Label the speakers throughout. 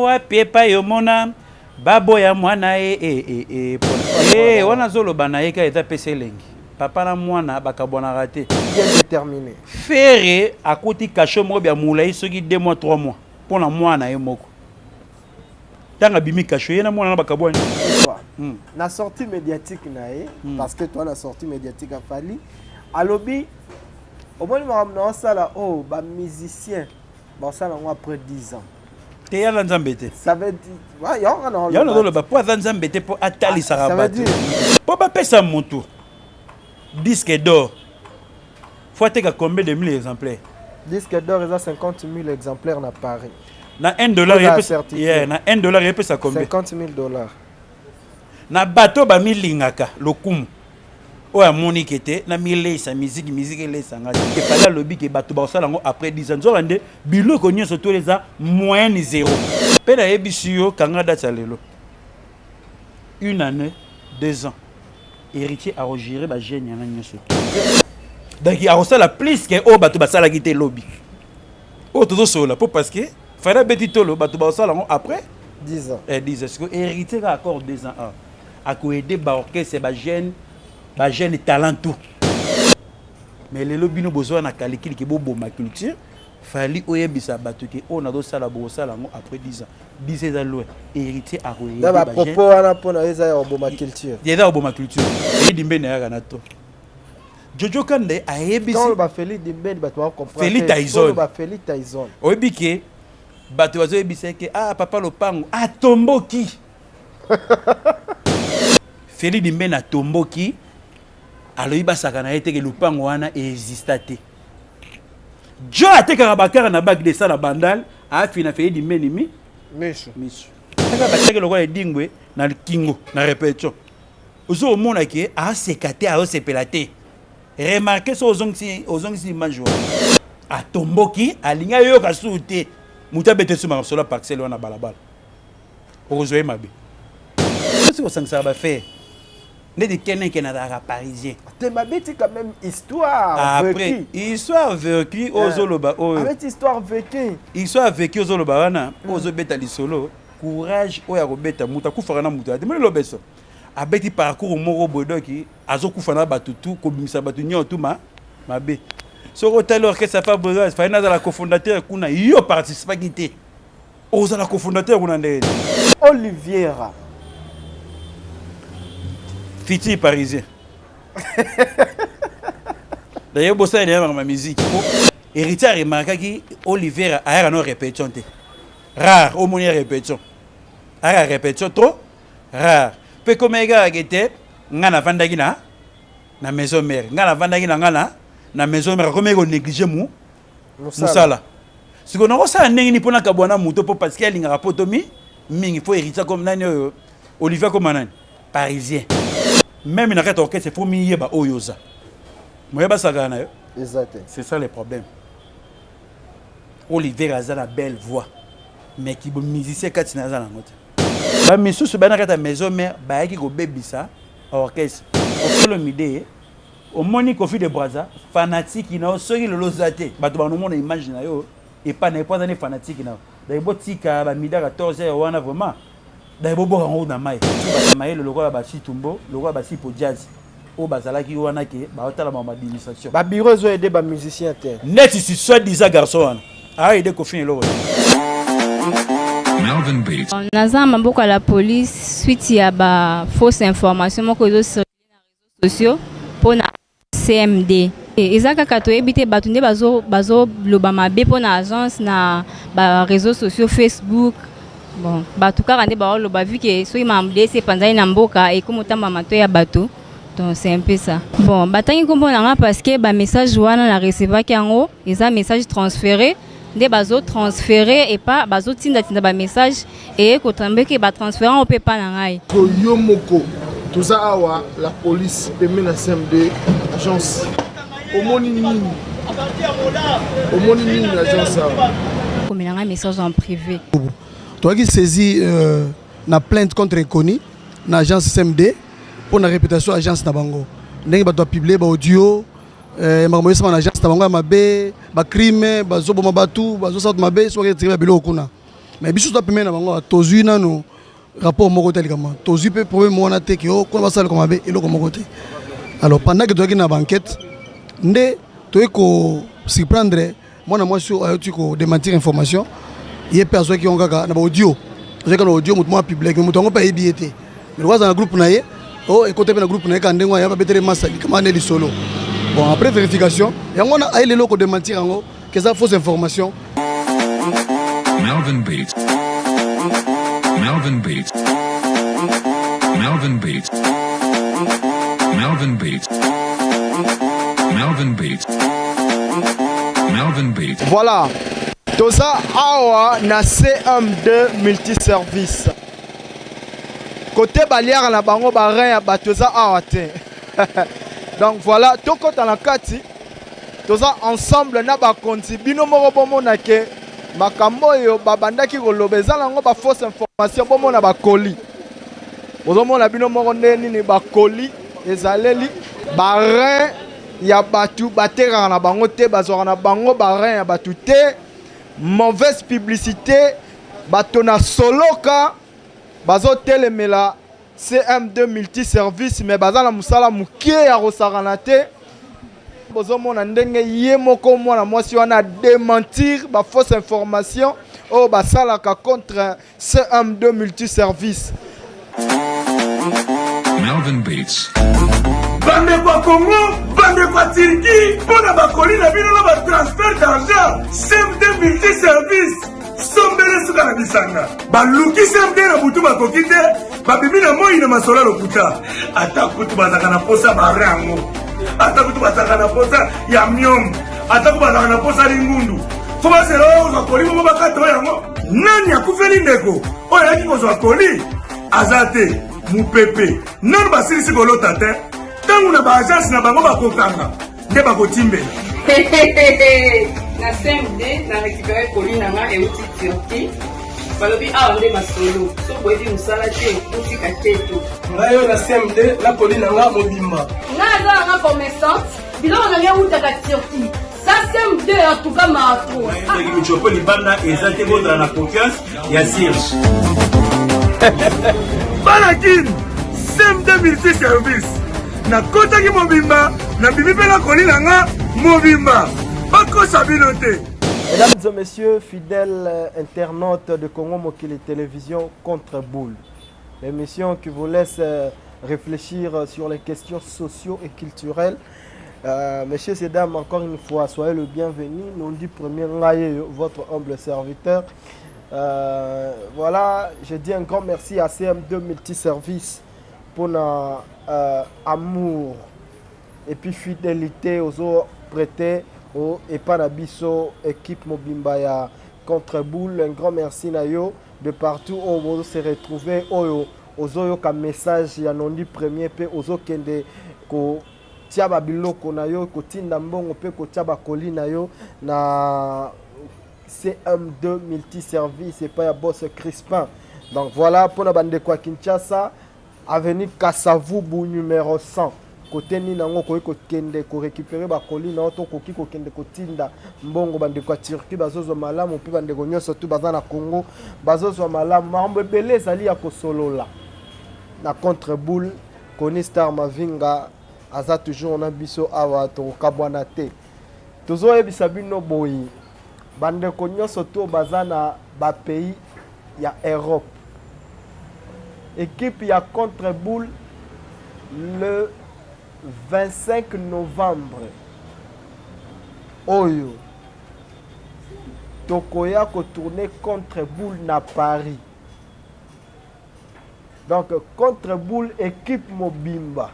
Speaker 1: Wapi epai omona baboya mwana ye e, e, e, e, wana azoloba na ye kaka eza pesa elengi. Papa na mwana bakabwanaka te.
Speaker 2: Bien déterminé.
Speaker 1: Ferre akoti cachot moko bya molai soki 2 mois 3 mois mpo na mwana ye moko. Ntango abimi cachot ye na mwana na bakabwani.
Speaker 2: Na sortie médiatique na ye, parce que toi na sortie médiatique afali alobi omoni makambo na osala oyo ba musicien basala yango après 10 ans.
Speaker 1: Te, yala Nzambe te.
Speaker 2: Ça veut dire yango
Speaker 1: na yango nazoloba mpo aza Nzambe te, mpo atalisaka bato, mpo bapesa motu disque d'or, faut ateka combien de mille exemplaires?
Speaker 2: Disque d'or eza 50 000 exemplaires na Paris.
Speaker 1: Na 1 dollar, yeah, na 1 dollar epesa combien?
Speaker 2: 50 000 dollars.
Speaker 1: Na bato bamilingaka lokumu oyo amoniki ete na mileisa miziki, miziki eleisa ngai. Efali alobi ke bato bakosala yango après 10 ans. Nzoka nde biloko nyonso to eza moyenne zéro. Mpe nayebisi yo, kanga date ya lelo, une année, 2 ans, Héritier akogérer bajeune yana nyonso. Donc akosala plus ke oyo bato basalaki te lobi oyo tozosolola, mpo parce que Fally abeti tolo, bato bakosala yango après
Speaker 2: 10 ans.
Speaker 1: Eh, 10 ans. Sikoyo Héritier kaka accord 2 ans a akoaider baorchestre, bajeune, bajeune talent, tout. Mais lelo bino bozwa na kalikili ke boboma culture. Fally oyebisa bato ke oyo nazosala, bokosala yango après 10 ans. 10 eza loin. Héritier
Speaker 2: akoaider. Bapropos wana mpona eza ya koboma culture.
Speaker 1: Eza koboma culture. Eyidi mbeni ayaka na to Jojo Kande ayebisi.
Speaker 2: Bafeli Dimbeni, bato
Speaker 1: bakocomprendre. Feli Tyson.
Speaker 2: Bafeli Tyson.
Speaker 1: Oyebi ke bato bazoyebisa ke ah, papa lopango atomboki. Feli Dimbeni atomboki, alobi basaka na ye teke lopango wana exista te. Jo atekaka bakara na bak de sala Bandal, afina Feli Dimbeni mi
Speaker 2: miso.
Speaker 1: Miso kaka batiaki lokola edingwe na kingo na répétition. Ozomona ke aseka te, azosepela te. Remarque, so ozongisi, ozongisi image wana, atomboki, alingi ayoka susu te. Moto abete su makambo parcelle wana balabala, okozwa ye mabe. Soki kosangisaka bafere ndeti keneke nazalaka parisien.
Speaker 2: Te, babeti quand même histoire.
Speaker 1: Après histoire vécue oyo ozoloba oyo.
Speaker 2: Abeti histoire vécue.
Speaker 1: Histoire vécue ozoloba wana, oyo ozobeta lisolo, courage oyo akobeta moto akufaka na moto ate moni lobeso abeti parcours moko boye. Doki azokufa na bato tu, kobimisa bato nyonso tu ma mabe. Soki otali orchestre Fabregas, Fally nazala cofondateur kuna, yo participaki te, ozala cofondateur kuna ndenge?
Speaker 2: Oliviera.
Speaker 1: Futur parisien. D'ailleurs bosala deya makambo ya musique. Héritier aremarkaki Oliviera ayaka no répétition te, rare. Omoni ya répétition, ayaka répétition trop rare. Mpe komi kaka te, ngai navandaki na maison mère, ngai navandaki na ngai na maison mère, akomi konéglige mu mosala. Sikoyo nakosala ndenge nini mpo nakabwa na moto? Mpo parce que alingaka poto mi mingi. Fo Héritier comme nani oyo, Olivier koma nani, parisien. Même na kati ya orchestre, fo miyeba oyo oza moyeba basakaka na yo.
Speaker 2: Eza te.
Speaker 1: C'est ça le problème. Olivier aza na belle voix, mais kibo musicien kati na aza nango te. Bamisusu baya na kati ya maison mère, bayaki kobebisa orchestre. Osolomide, omoni Kofi de Braza, fanatique na yo. Soki lelo oza te, bato banomona image na yo epai na ye, po aza ne fanatique na yo. Donc botika bamida 14 heures wana vraiment. Donc boboka yango na mai bato mayele lokola basitumbo, lokola basipo jazz oyo bazalaki wana ke baotala bango administration.
Speaker 2: Babureau ezoaider bamusicien te.
Speaker 1: Neti si soit disant garçon wana aaider Kofi eloko.
Speaker 3: Melvin Beats.
Speaker 4: Naza na maboko ya la police suite ya ba fausse information moko ezocircule na réseaux sociaux mpona CMD. Eza kaka toyebi te, bato nde bazoloba mabe mpona agence na baréseaux sociaux, Facebook. Bon, bato kaka nde baoloba, vu ke soki makambo de esi epanzani na mboka, ekomi otamba mato ya bato. Donc c'est un peu ça. Bon, batangi nkombo na nga parce que bamessage wana na recevaki yango, eza message transféré nde bazotransfere epa bazotindatinda bamessage eye kotambeke, batransfere yango mpe epa na ngai.
Speaker 5: Yo moko, toza awa la police pembe na CMD agence. Omoni nini? Omoni nini na agence awa?
Speaker 4: Komela ngai message en privé.
Speaker 6: Toyaki saisi na plainte contre inconnu na agence CMD mpo na réputation agence na bango, ndenge bato bapublie baaudio makambo esama na agence na bango ya mabe, bacrime, bazoboma bato, bazosala bato mabe. Soki retire ya biloko kuna. Mais biso toza pembeni na bango, tozwi nano rapport moko te, likambo tozwi mpe problème wana te ke o kuna basala likambo mabe, eloko moko te. Alors, pendant que tozalaki na baenquête nde toyei kosurprendre mwana mwasi oyo ayoti kodémentir information. Ye mpe azwaki yango kaka na baaudio, azwaki na audio moto moko apublier, mais moto yango mpe ayebi ye te. Mais lokola aza na groupe na ye, o ekota mpe na groupe na ye kaka ndenge wana, ya babetele masa likama nde lisolo. Bon, après vérification, yango wana aye lelo kodémentir yango ke eza fausse information.
Speaker 3: Melvin Beats. Melvin Beats. Melvin Beats. Melvin Beats. Melvin Beats. Melvin Beats.
Speaker 2: Voilà, toza awa na CM2 Multiservice, kote baliaka na bango barein ya bato eza awa te. Donc voilà, tokɔta na kati, toza ensemble na bakonzi. Bino moko bomona ke makambo oyo babandaki koloba eza nango bafausse information. Bomona bakoli, bozomona bino moko nde nini bakoli ezaleli barein ya bato batekaka na bango te, bazwaka na bango barein ya bato te. Mauvaise publicité, bato na soloka bazotelemela CM2 Multiservice, mais baza na mosala moke ya kosakana te. Bozomona ndenge ye moko mwana mwasi wana adémentir bafausse information oyo basalaka contre CM2 Multiservice.
Speaker 3: Melvin Beats.
Speaker 7: Bandeko ya Kongo, bandeko ya Turquie, mpo na bakoli na bino na batransfert d'argent, CMD Multiservice sombele suka na bisanga. Baluki CMD na butu, bakoki te, babimi na moi na masolo ya lokuta. Ata kutu bazalaka na posa bare yango, ata kutu bazalaka na posa ya miomo, ata kutu bazalaka na posa lingundu, fo bazela oyo kozwa koli moko bakata oyo yango. Nani akufeli ndeko oyo ayaki kozwa koli aza te, mopepe nanu basilisi kolota te. Ntango na baagence na bango bakokanga nde bakotimbela.
Speaker 8: Na CMD na récupéré colis na nga euti Turquie. Balobi awa nde masolo so boyebi mosala te, otika keto.
Speaker 9: Ngai oyo na CMD na colis na nga mobimba.
Speaker 10: Nga aza nanga commerçante, biloko na ngai eutaka Turquie. Ça, CMD, en tout cas matro.
Speaker 1: Soki michopo libanda eza te, bozala na confiance ya Sirge.
Speaker 7: Bana Kini, CMD Multi Service, nakotaki mobimba, nabimi mpe nakoli na nga mobimba, bakosa bino te.
Speaker 2: Mesdames et messieurs, fidèles internautes de Congo Mokili Télévision Contre Boule, l'émission qui vous laisse réfléchir sur les questions socio et culturelles. Messieurs et dames, encore une fois, soyez le bienvenu. Nous dit premier Ngaye, votre humble serviteur. Voilà, je dis un grand merci à CM2 Multiservice pour notre amour et puis fidélité aux autres prêtés au epa na biso équipe mobimba ya Contre-Boule. Un grand merci na yo de partout où vous se retrouver, oyo ozoyoka message ya Nondi Premier mpe ozokende kotia babiloko na yo, kotinda mbongo mpe kotia bakoli na yo na CM2 Multiservice epai ya boss Crispin. Donc voilà, mpona bandeko ya Kinshasa, avenue Kasavubu numéro 100, kote nini yango okoki kokende korécupérer bakoli na yo to okoki kokende kotinda mbongo. Bandeko ya Turquie bazozwa malamu, mpe bandeko nyonso tu baza na Congo bazozwa malamu. Makambo ebele ezali ya kosolola na Contre Boule. Koni Star Mavinga aza toujours na biso awa, tokokabwana te. Tozoyebisa bino boye, bandeko nyonso to baza na bapays ya Europe, équipe ya Contre Boule, le 25 novembre oyo tokoya kotourner Contre Boule na Paris. Donc Contre Boule, équipe mobimba,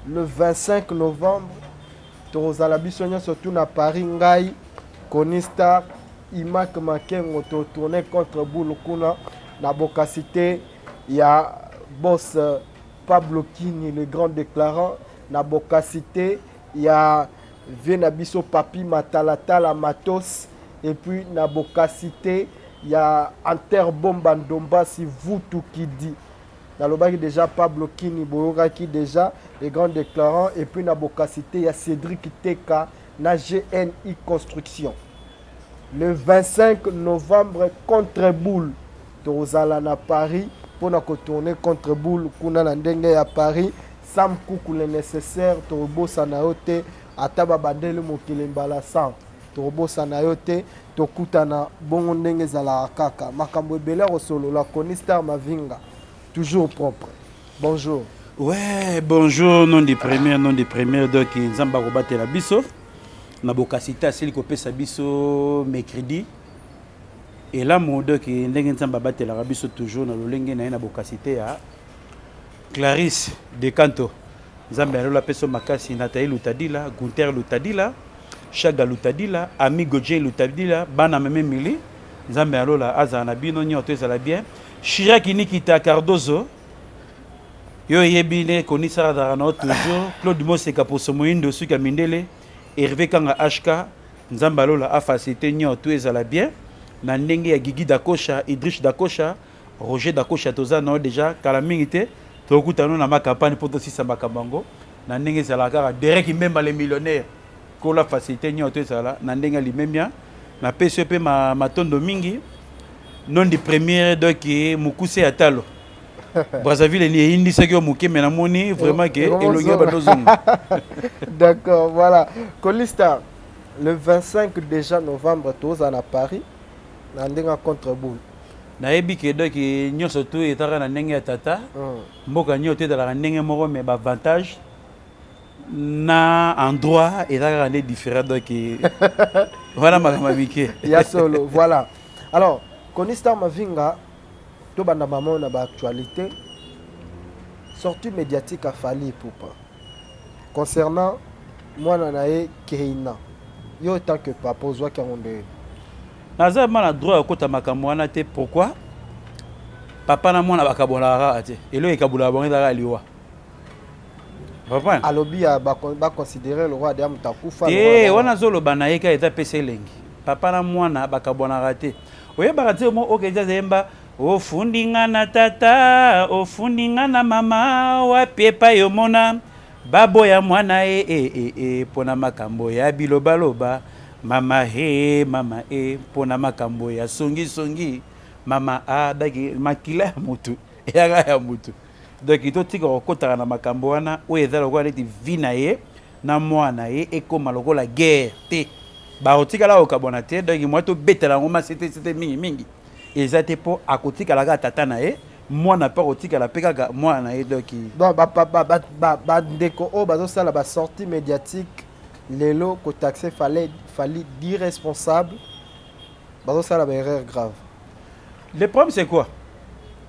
Speaker 2: le 25 novembre tokozala biso nyonso tu na Paris. Ngai Koni Star, Imak Makengo, totourne Contre Boule kuna na bokasite ya boss Pablo Kini, le grand déclarant, na bokasite ya vie na biso Papi Matalatala Matos, et puis na bokasite ya Anter Bomba Ndombasi Vutu Kidi. Nalobaki déjà Pablo Kini, boyokaki déjà les grands déclarants, et puis na bokasite ya Cédric Teka na GNI Construction. Le 25 novembre contre boule tokozala na Paris pona ko tourner contre boule kuna na ndenge ya Paris. Sam Kuku le nécessaire tokobosana yo te ata babandeli mokili mbala 100 tokobosana yo te tokutana bongo ndenge ezalaka kaka makambo ebele ya kosolola Koni Star Mavinga toujours propre bonjour.
Speaker 1: Ouais, bonjour, nom du premier, nom du premier, donc Nzamba kobatela biso. Na bokasi te asili kopesa biso mercredi elamu donc ndenge nzambe abatelaka biso toujours na lolenge na ye na bokasi te ya Clarisse de Canto nzambe ya lola apesa makasi Nathalie Lutadila Gunther Lutadila Chaga Lutadila Amigo J Lutadila bana meme mili nzambe ya lola azala na bino nyonso ezala bien Chirac Nikita Cardozo yo oyebi nde konisaka azalaka na yo toujours Claude Moseka poso moyindo suki ya mindele Hervé Kanga HK Nzambe alola a faciliter nyo tout ezala bien na ndenge ya Gigi Dakosha Idrish Dakosha Roger Dakosha toza na yo déjà kala mingi te tokutana na ma campagne mpo tosisa makambo yango na ndenge ezalaka kaka Derek Mbemba le millionnaire kola faciliter nyo to ezala na ndenge ya limemia napesi yo mpe matondo mingi nondi première donc mokuse ya talo Brazzaville ni eyindisaki yo moke me namoni vraiment ke elongi ya bato ozonga.
Speaker 2: D'accord, voilà. Kolista, le 25 déjà novembre toza na Paris na ndenge contre boule.
Speaker 1: Nayebi ke donc nyonso tu ezalaka na ndenge ya tata. Mboka nyonso tu ezalaka ndenge moko mais ba avantage na endroit eza kaka nde différent donc wana makambo ya mike.
Speaker 2: Ya solo, voilà. Alors, Konista Mavinga tobanda mama na ba actualité sortie médiatique ya Fally Ipupa concernant mwana na ye Keina yo tant que papa ozwaki yango ndenge
Speaker 1: naza ma na droit ya kokota makambo wana te pourquoi papa na mwana bakabolaka kaka te eloko ekabolaka bango ezalaka liwa
Speaker 2: alobi ya baconsidere le roi de moto akufa
Speaker 1: te wana azoloba na ye kaka eza pesa elengi papa na mwana bakabwanaka te oyebaka te mo oke eza yemba ofundi nga na tata ofundi nga na mama wapi epai omona baboya mwana e e e e mpona makambo ya bilobaloba mama he mama e mpona makambo ya songisongi mama a daki makila ya motu eyaka ya motu donc totika kokotaka na makambo wana oyo eza lokola neti vie na ye na mwana ye ekoma lokola guerre te bakotikala kokabwana te donc mwa tobetela yango masetesete mingi mingi eza te mpo akotikala kaka tata na ye mwana mpe akotikala mpe kaka mwana na ye donc
Speaker 2: bandeko oyo bazosala basortie médiatique lelo kotaxe Fally d'irresponsable bazosala baerreur grave.
Speaker 1: Le problème c'est quoi?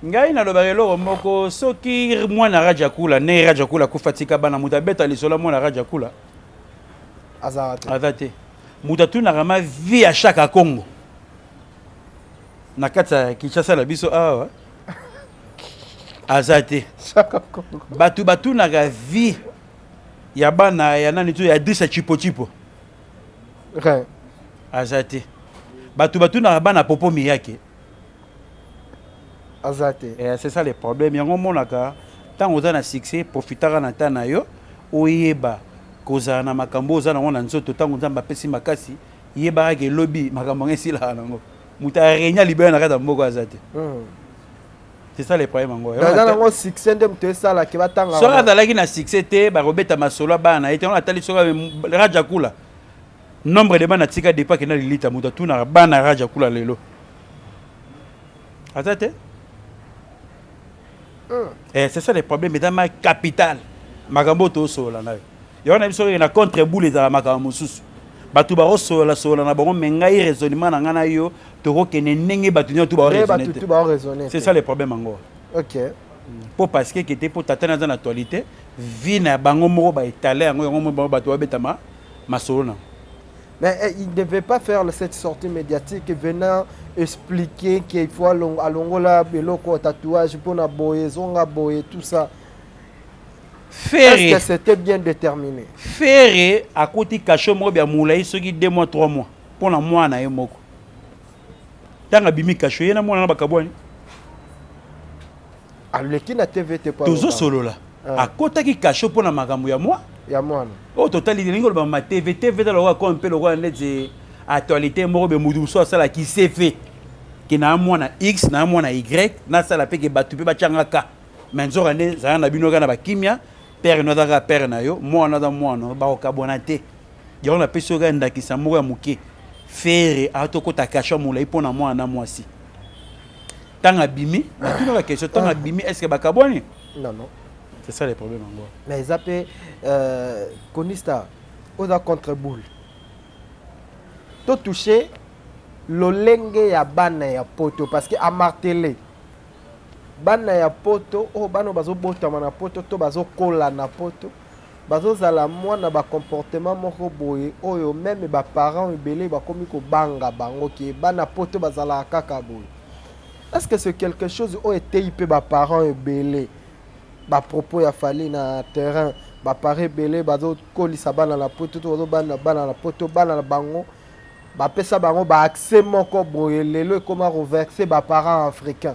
Speaker 1: Ngai nalobaka eloko moko soki mwana Raja Kula ndenge Raja Kula akufa tika bana moto abeta lisolo mwana Raja Kula aza te moto atunaka ma vie ya Shaka Congo na kati ya Kinshasa na biso awa aza te bato batunaka vie ya bana ya nani to ya Drissa Chipochipo aza te bato batunaka bana Popo Miyake
Speaker 2: aza te.
Speaker 1: Eh, c'est ça le problème yango omonaka ntango oza na succès profitaka na temps na yo oyeba kozala na makambo oza nango na nzoto ntango nzambe apesi makasi yebaka ke elobi makambo yango esilaka nango moto arenya libela na kati ya mboka aza te. C'est ça le problème yango.
Speaker 2: Aza nango succès nde moto esalaki batanga.
Speaker 1: Soki azalaki na succès te bakobeta masolo ya bana na ye te wana atali soki Raja Kula nombre de bana tika depuis akenda lilita moto atunaka bana Raja Kula lelo aza te. Eh, c'est ça le problème eza ma capital makambo oyo tosolola na yo yango na biso na contre boule ezala makambo mosusu bato bakosolola solola na bango me ngai raisonnement na ngai na yo tokokende ndenge bato nyonso tu
Speaker 2: baoraisonne
Speaker 1: c'est ça le problème yango.
Speaker 2: Ok.
Speaker 1: Mpo parce que kete mpo tata naza na actualité vie na bango moko baetale yango yango moko bato babetama masolo na.
Speaker 2: Mais eh, il ne devait pas faire cette sortie médiatique venant expliquer qu'il faut alongola beloko tatouage pour na boye zonga boye tout ça.
Speaker 1: Ferre,
Speaker 2: est-ce que c'était bien déterminé?
Speaker 1: Ferre akoti cachot moko ya molai soki 2 mois 3 mois mpona mwana ye moko ntango abimi cachot ye na mwana na bakabwani
Speaker 2: aleki na TV te.
Speaker 1: Tozosolola akotaki cachot mpona makambo ya mwa
Speaker 2: ya mwana
Speaker 1: oyo totali elingi koloba ma TV TV eza lokola comme mpe lokola neti Actualité moko be mutu mosusu asalaki CV ke na mwana X na mwana Y, nasala mpe ke bato mpe batyanga ka. Mais nzoka nde zala na bino kaka na bakimia, père no aza kaka père na yo, mwana aza mwana, bakokabwana te. Yango napesi yo kaka ndakisa moko ya moke. Ferre atokota kasha molai mpo na mwana na mwasi. Ntango abimi, natunaka question, ntango abimi, est ce que bakabwani?
Speaker 2: Non, non.
Speaker 1: C'est ça le problème yango.
Speaker 2: Mais eza mpe Konista oza contre boule. Totouche lolenge ya bana ya poto parce que amartele bana ya poto oyo bana oyo bazobotama na poto to bazokola na poto, bazozala mwana bacomportement moko boye oyo même baparent ebele bakomi kobanga bango ke bana poto bazalaka kaka boye. Est ce que c'est quelque chose oyo eteyi mpe baparent ebele? Bapropos ya Fally na terrain, baparent ebele bazokolisa bana na poto to bazobana bana na poto, bana na bango bapesa bango baaccès moko boye, lelo ekóma reverse baparent africain.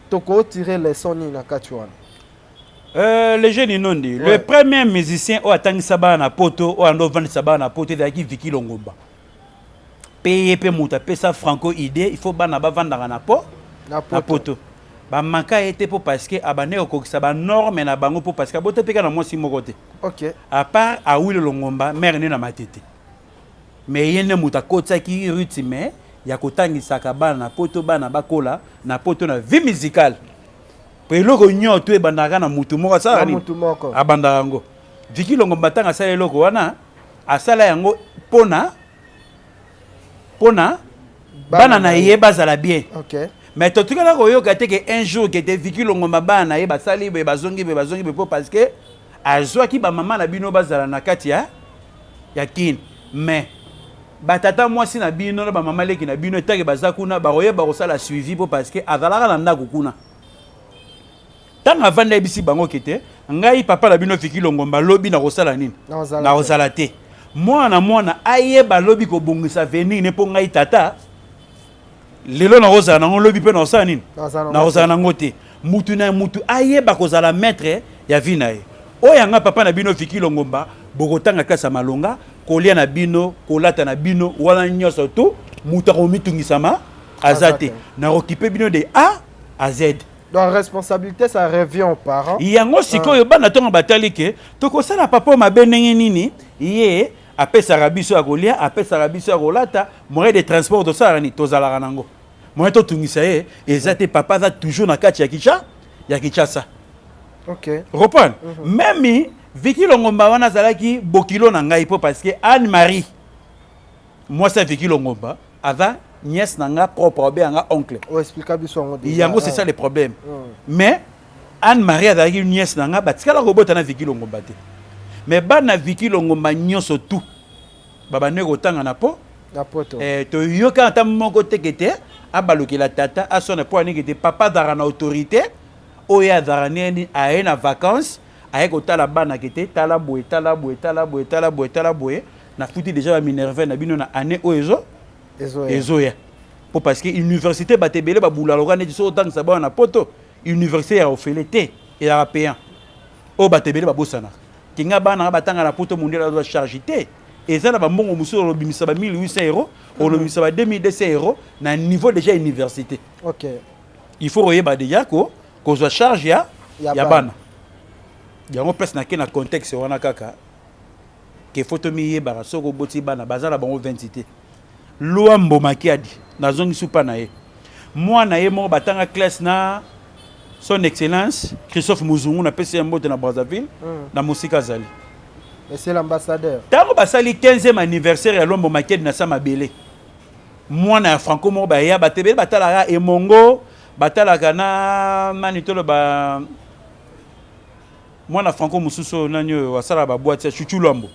Speaker 2: Tokotire leçon nini na kati wana?
Speaker 1: Le jeune Inondi, le premier musicien oyo atangisa bana na poto, oyo ando ovandisa bana na poto, ezalaki Viki Longomba. Mpe ye mpe moto apesa franco idée, il faut bana bavandaka na po
Speaker 2: na
Speaker 1: na poto. Bamaka ye te mpo parce que abandaki kokokisa banorme na bango, mpo parce que abota mpe kaka na mwasi moko te. À part Awilo Longomba, mare nde na Matete, mais ye nde moto akotisaki rythme ya kotangisaka bana na poto, bana bakola na poto na vie musicale. Po eloko nyonso ebandaka na mutu moko asalaka
Speaker 2: Na
Speaker 1: nini?
Speaker 2: mutu moko.
Speaker 1: Abandaka yango. Viki Longomba, ntango asala eloko wana, asala yango mpona bana na ye bazala bien. Mais totikala koyoka te ke un jour kete Viki Longomba bana na ye basali boye, bazongi boye, bazongi boye, mpo parce que azwaki bamama na bino bazala na kati ya Kine. Mais batata mwasi na bino na bamama leki na bino etake baza kuna, bakoyeba kosala suivi, mpo parce que azalaka na ndako kuna. Ntango avandi, ayebisi bango kete ngai papa na bino Viki Longomba, lobi nakosala nini?
Speaker 2: Nakozala te.
Speaker 1: Nakozala te. Mwana mwana ayeba lobi kobongisa avenir ne, mpo ngai tata lelo nakozala nango, lobi mpe nakosala nini?
Speaker 2: Nakozala nango.
Speaker 1: Nakozala nango te. Mutu na mutu ayeba kozala maître ya vie na ye. Oyo yanga papa na bino Viki Longomba, bokotanga klase ya malonga, kolia na bino, kolata na bino, wana nyonso tu mutu akomitungisama aza
Speaker 2: Aza
Speaker 1: te.
Speaker 2: te.
Speaker 1: Nakokipe bino de A à Z.
Speaker 2: Donc responsabilité, ça revient aux parents.
Speaker 1: Yango sikoyo bana ntongo batali ke tokosala papa mabe ndenge nini? Ye apesaka biso ya kolia, apesaka biso ya kolata, moyen de transport tosalaka nini, tozalaka nango, moyen totungisa ye eza te. Papa aza toujours na kati ya Kinshasa. Reprendre même Viki Longomba wana azalaki bokilo na ngai, mpo parce que Anne Marie, mwasi ya Viki Longomba, aza nièce na nga propre, abenga nga oncle.
Speaker 2: Oexplika biso yango déjà.
Speaker 1: Yango, c'est ça le problème. Mais Anne Marie azalaki nièce na nga, batikala kobota na Viki Longomba te. Mais bana Viki Longomba nyonso tout babandi kotanga na po
Speaker 2: Na poto.
Speaker 1: Eh, toyoka ata moko teke te abalukela tata asona mpo aniki te. Papa azalaka na autorité oyo azalaka nini, aye na vacance, aye kotala bana ke te tala boye, tala boye, tala boye, tala boye, tala boye, nafuti déjà baminerval na bino na année oyo ezo
Speaker 2: ezoya.
Speaker 1: Ezoya, po parce que université, bato ebele babula loka neti soki otangisa bana na poto, université ya ofele te, ezalaka payant. Oyo bato ebele babosanaka kinga bana nga batanga na poto, mondele azwa charge te. Eza na bambongo mosusu olobimisa ba 1800 euros, olobimisa ba 2200 euros na niveau déjà université. Il faut koyeba déjà ko kozwa charge ya
Speaker 2: Ya
Speaker 1: ya
Speaker 2: bana.
Speaker 1: Bana yango place nake na contexte wana kaka ke fo tomiyebaka. Soki oboti bana, baza na bango 20 te. Lwambo Makiadi, nazongisi mpa na ye, mwana ye moko batanga classe na Son Excellence Christophe Muzungu, napesi ye mbote na Brazzaville, na mosika azali.
Speaker 2: Monsieur l'ambassadeur.
Speaker 1: Ntango basali 15e anniversaire ya Lwambo Makiadi na sa mabele, mwana ya Franco moko baya, bato ebele batalaka emongo, batalaka na nani, toloba mwana Franco mosusu oyo nani, oyo asalaka baboîte ya Chuchu Lwambo.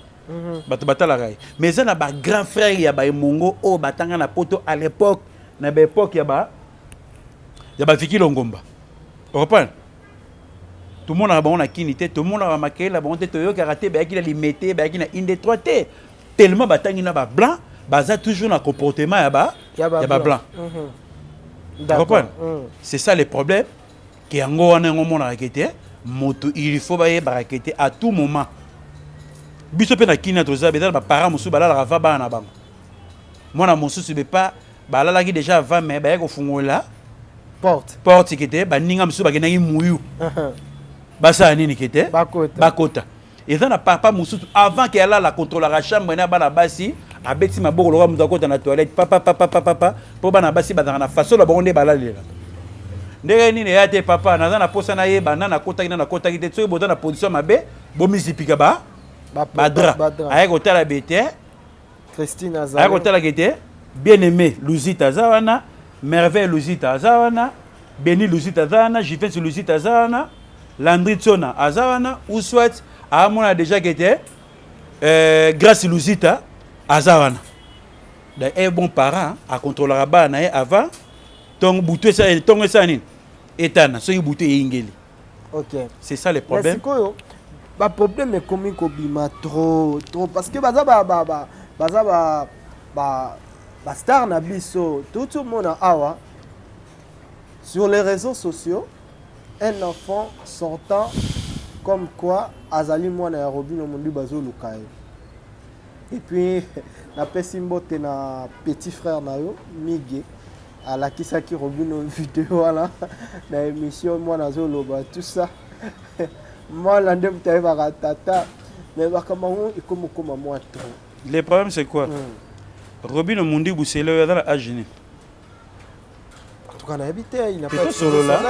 Speaker 1: Bato batalaka ye, mais eza na bagrand frère ya baemongo oyo batanga na poto à l'époque, na baépoque ya baviki Longomba. Oreprendre, tomonaka bango na kini te, tomonaka makelele na bango te, toyokaka te bayaki na Limete, bayaki na Inde 3 te, tellement batangi na bablanc, baza toujours na comportement
Speaker 2: Ya ba
Speaker 1: ya bablanc.
Speaker 2: D'accord.
Speaker 1: Comprendre? C'est ça le problème ke yango wana, yango omonaka ke te moto, il faut bayebaka ke te à tout moment biso mpe na kini toza, eza na baparent mosusu balalaka va bana na bango. Mwana mosusu bepa balalaki déjà avant mais baye kofungola
Speaker 2: porte.
Speaker 1: Porte kete baninga mosusu bakendaki muyu. Basala nini kete?
Speaker 2: Bakota.
Speaker 1: Bakota. Eza na papa mosusu avant ke alala contrôlaka chambre na bana basi abeti maboko lokola moto akota na toilette papa papa papa papa mpo bana basi bazalaka na façon na bango nde balalelaka ndenge nini eya te papa naza na posa nayeba na nakotaki na nakotaki te soki boza na position mabe bomizipika ba badra aye kotala bete
Speaker 2: Christine
Speaker 1: azali aye kotala kete bien aimé Luzita aza wana Merveille Luzita aza wana Beni Luzita aza wana Jivency Luzita aza wana Landry Tsona aza wana ou soit amona déjà kete euh, Grace Luzita aza wana donc un bon parent akontrolaka bana na ye avant ntongo butu esala ntongo esala nini etana soki butu eyingeli
Speaker 2: ok
Speaker 1: c'est ça le problème
Speaker 2: sikoyo baproblème ekomi kobima trop trop parce que baza ba, ba, ba, baza ba, ba, ba star na biso touti omona awa sur les réseaux sociaux un enfant sortant comme quoi azali mwana ya Robino Mundibu bazoluka ye et puis napesi mbote na petit frère na yo Migue alakisaki Robino video wana na émission mwana azoloba tout ça mwana nde moto ayebaka tata mais makambo yango ekomi okoma mwa trop.
Speaker 1: Le problème c'est quoi? Robino Mundibu sele oyo aza na age nini?
Speaker 2: En tout cas nayebi te, il n'a pas
Speaker 1: tosolola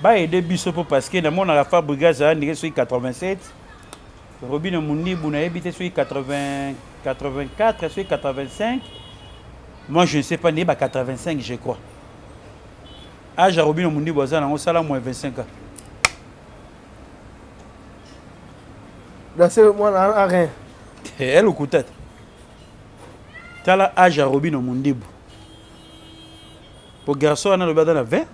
Speaker 1: ba aider biso po parce que namonaka Fabregas aza ndenge soki 87 Robino Mundibu nayebi te soki 80 84 soki 85 moi je ne sais pas nayeba 85 je crois age ya Robino Mundibu aza nango sala moins 25 ans.
Speaker 2: Dans ce mwana a rien.
Speaker 1: Elle lokuta te. Tala age ya Robino Mundibu. Po garçon wana alobi aza na 20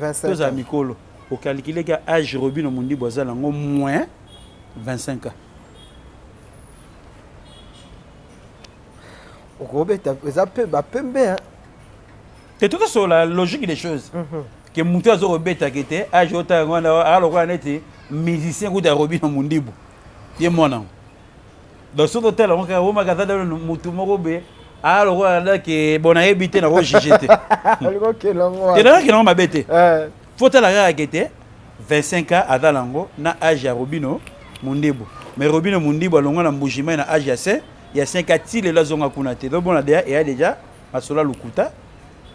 Speaker 2: 25
Speaker 1: tozala mikolo okalikile ka age Robino Mundibu aza nango moins 25 ans.
Speaker 2: Okobeta eza pe bapembe hein.
Speaker 1: Te tozosolola logique des choses. Ke moto azo kobeta ke te age otala yango wana alokola neti musicien kuta ya Robino Mundibu ye mwana yango. Donc soki otala yango kaka omaka aza nano motu moko boye alokola ke bon nayebi te nako juge te.
Speaker 2: Olingi yango
Speaker 1: Te nakokende yango mabe te. Faut tala kaka ke te 25 ans aza nango na age ya Robino Mundibu. Mais Robino Mundibu alongwa na Mbujimayi na age ya 5 ya 5 ans ti lelo azonga kuna te. Donc bona deja eya deja masolo ya lokuta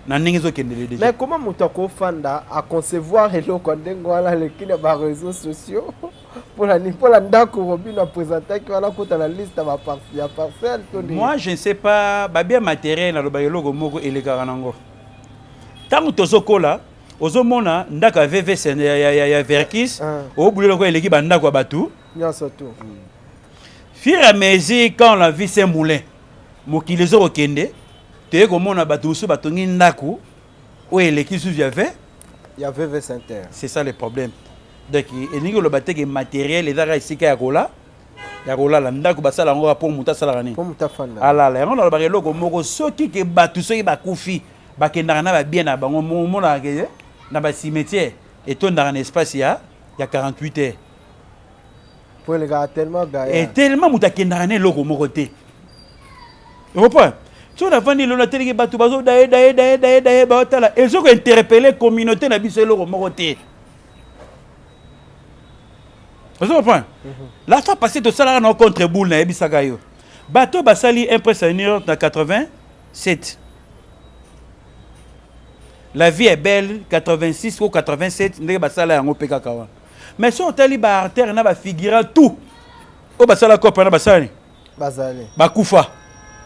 Speaker 1: na ndenge ezokendele deja.
Speaker 2: Mais comment moto akofanda a concevoir eloko ya ndenge wana aleki na ba réseaux sociaux mpona nini mpona ndako Robino apresentaki wana akota na liste ya parcelle to ndenge?
Speaker 1: Moi je ne sais pas babia matériel nalobaka eloko moko elekaka nango ntango tozokola ozomona ndako ya VVS ya Verkis obule lokola eleki bandako ya bato
Speaker 2: nyonso tout.
Speaker 1: Fur et à mesure quand la vie s'est moulin mokili ezokokende toye komona bato mosusu batongi ndako oyo eleki susu ya V
Speaker 2: ya VV Center.
Speaker 1: C'est ça le problème. Donc elingi koloba te ke matériel ezaka esika ya kola ya kolala ndako basala yango mpo moto asalaka nini
Speaker 2: mpo moto afanda
Speaker 1: alala yango nalobaka eloko moko soki ke bato soki bakufi bakendaka na babien na bango omonaka ke na bacimetière etondaka na espace ya 48 heures
Speaker 2: po elekaka tellement gaillard
Speaker 1: et tellement moto akendaka na eloko moko te okoprendre soki nafandi lelo nateliki bato bazodaye daye daye daye daye baotala ezo kointerpele communauté na biso eloko moko te ozo comprendre la fois passée tosalaka na contre boule nayebisaka yo bato basali impresse ya new york na 87 la vie est belle 86 ou 87 ndenge basala yango mpe kaka wana mais soki otali ba artère na ba figurant tout oyo basala cope wana basala nini
Speaker 2: bazali
Speaker 1: bakufa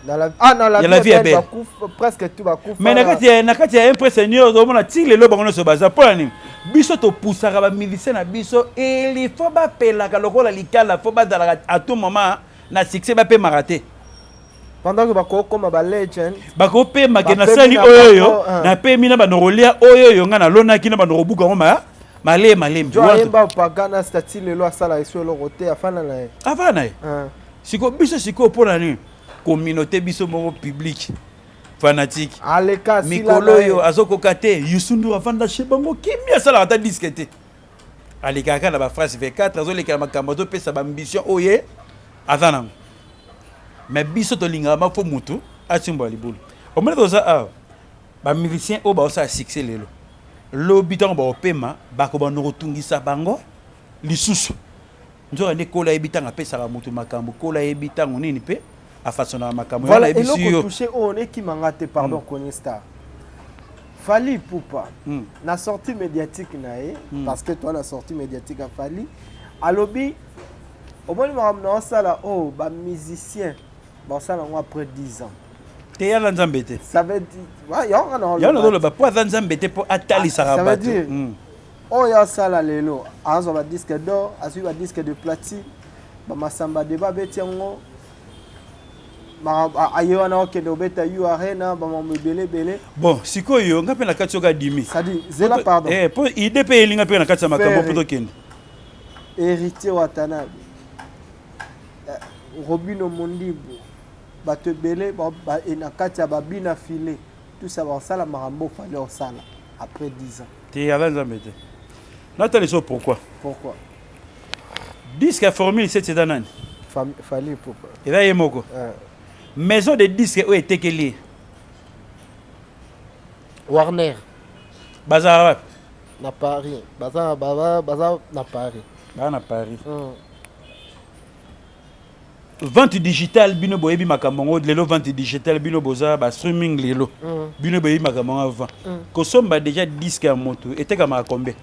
Speaker 2: dans la ah dans la,
Speaker 1: ya la vie est belle
Speaker 2: bakufa presque tout bakufa
Speaker 1: mais na kati ya impresse new york omona ti lelo bango nyonso baza mpo na nini biso topusaka ba musicien na biso il faut bapelaka lokola likala faut bazalaka à tout moment na succès bapemaka te
Speaker 2: pendant que bakokoma ba legend
Speaker 1: bakopema ke nasali oyo oyo napemi na bando kolia oyo oyo ngai nalonaki na bando kobuka yango ma malemi malemi
Speaker 2: jo ayemba pagana stati lelo asala esu eloko te afanda na ye
Speaker 1: afanda na ye sikoyo biso sikoyo mpo na nini communauté biso moko publique fanatique
Speaker 2: aleka
Speaker 1: mikolo oyo azokoka te Youssou N'Dour afanda chez bango kimia asalaka ata disque te alekaka kaka na baphrase v4 azolekela makambo azopesa baambition oyo ye aza nango mais biso tolingaka ma fo mutu atimbola libulu. Omoni toza awa, bamusicien oyo baosala succès lelo, lobi ntango baopema, bakobanda kotungisa bango lisusu. Nzoka nde kola ayebi ntango apesaka moto makambo, kola ayebi ntango nini mpe afasonaka makambo.
Speaker 2: Voilà, eloko touché oyo ekimanga te, pardon. Koni Star, Fally Ipupa, na sortie médiatique na ye, parce que toi na sortie médiatique ya Fally, alobi: omoni makambo na osala oyo, bamusicien basala yango après 10 ans.
Speaker 1: Te, yala Nzambe te.
Speaker 2: Ça veut dire yango.
Speaker 1: Yango nazoloba, mpo aza Nzambe te mpo atalisaka bato.
Speaker 2: Oyo asala lelo, azwa badisque d'or, azwi badisque de platine, bamasamba deba abeti yango, aye wana okende obeta U Arena, bamambo ebele ebele.
Speaker 1: Bon, sikoyo nga mpe na kati oyo adimi.
Speaker 2: C'est-à-dire, zela, pardon.
Speaker 1: Mpo ide mpe elinga mpe na kati ya makambo mpo tokende.
Speaker 2: Héritier Watanabe, Robino Mondibu, bato ebele na kati ya babina file, tout ça, basala makambo Fally osala après 10 ans.
Speaker 1: Te, aza Nzambe te. Natali so pourquoi.
Speaker 2: Pourquoi?
Speaker 1: Disque ya Formule 7 eza nani?
Speaker 2: Fally Ipupa.
Speaker 1: Eza ye moko. Maison de disque oyo etekeli ye?
Speaker 2: Warner.
Speaker 1: Bazala wapi?
Speaker 2: Na Paris, baza na Paris.
Speaker 1: Baza na Paris. Vente digitale, bino boyebi makambo yango lelo. Vente digitale, bino boza ba streaming lelo. Bino boyebi makambo yango avant. Kosomba déjà disque ya moto etekamaka combien?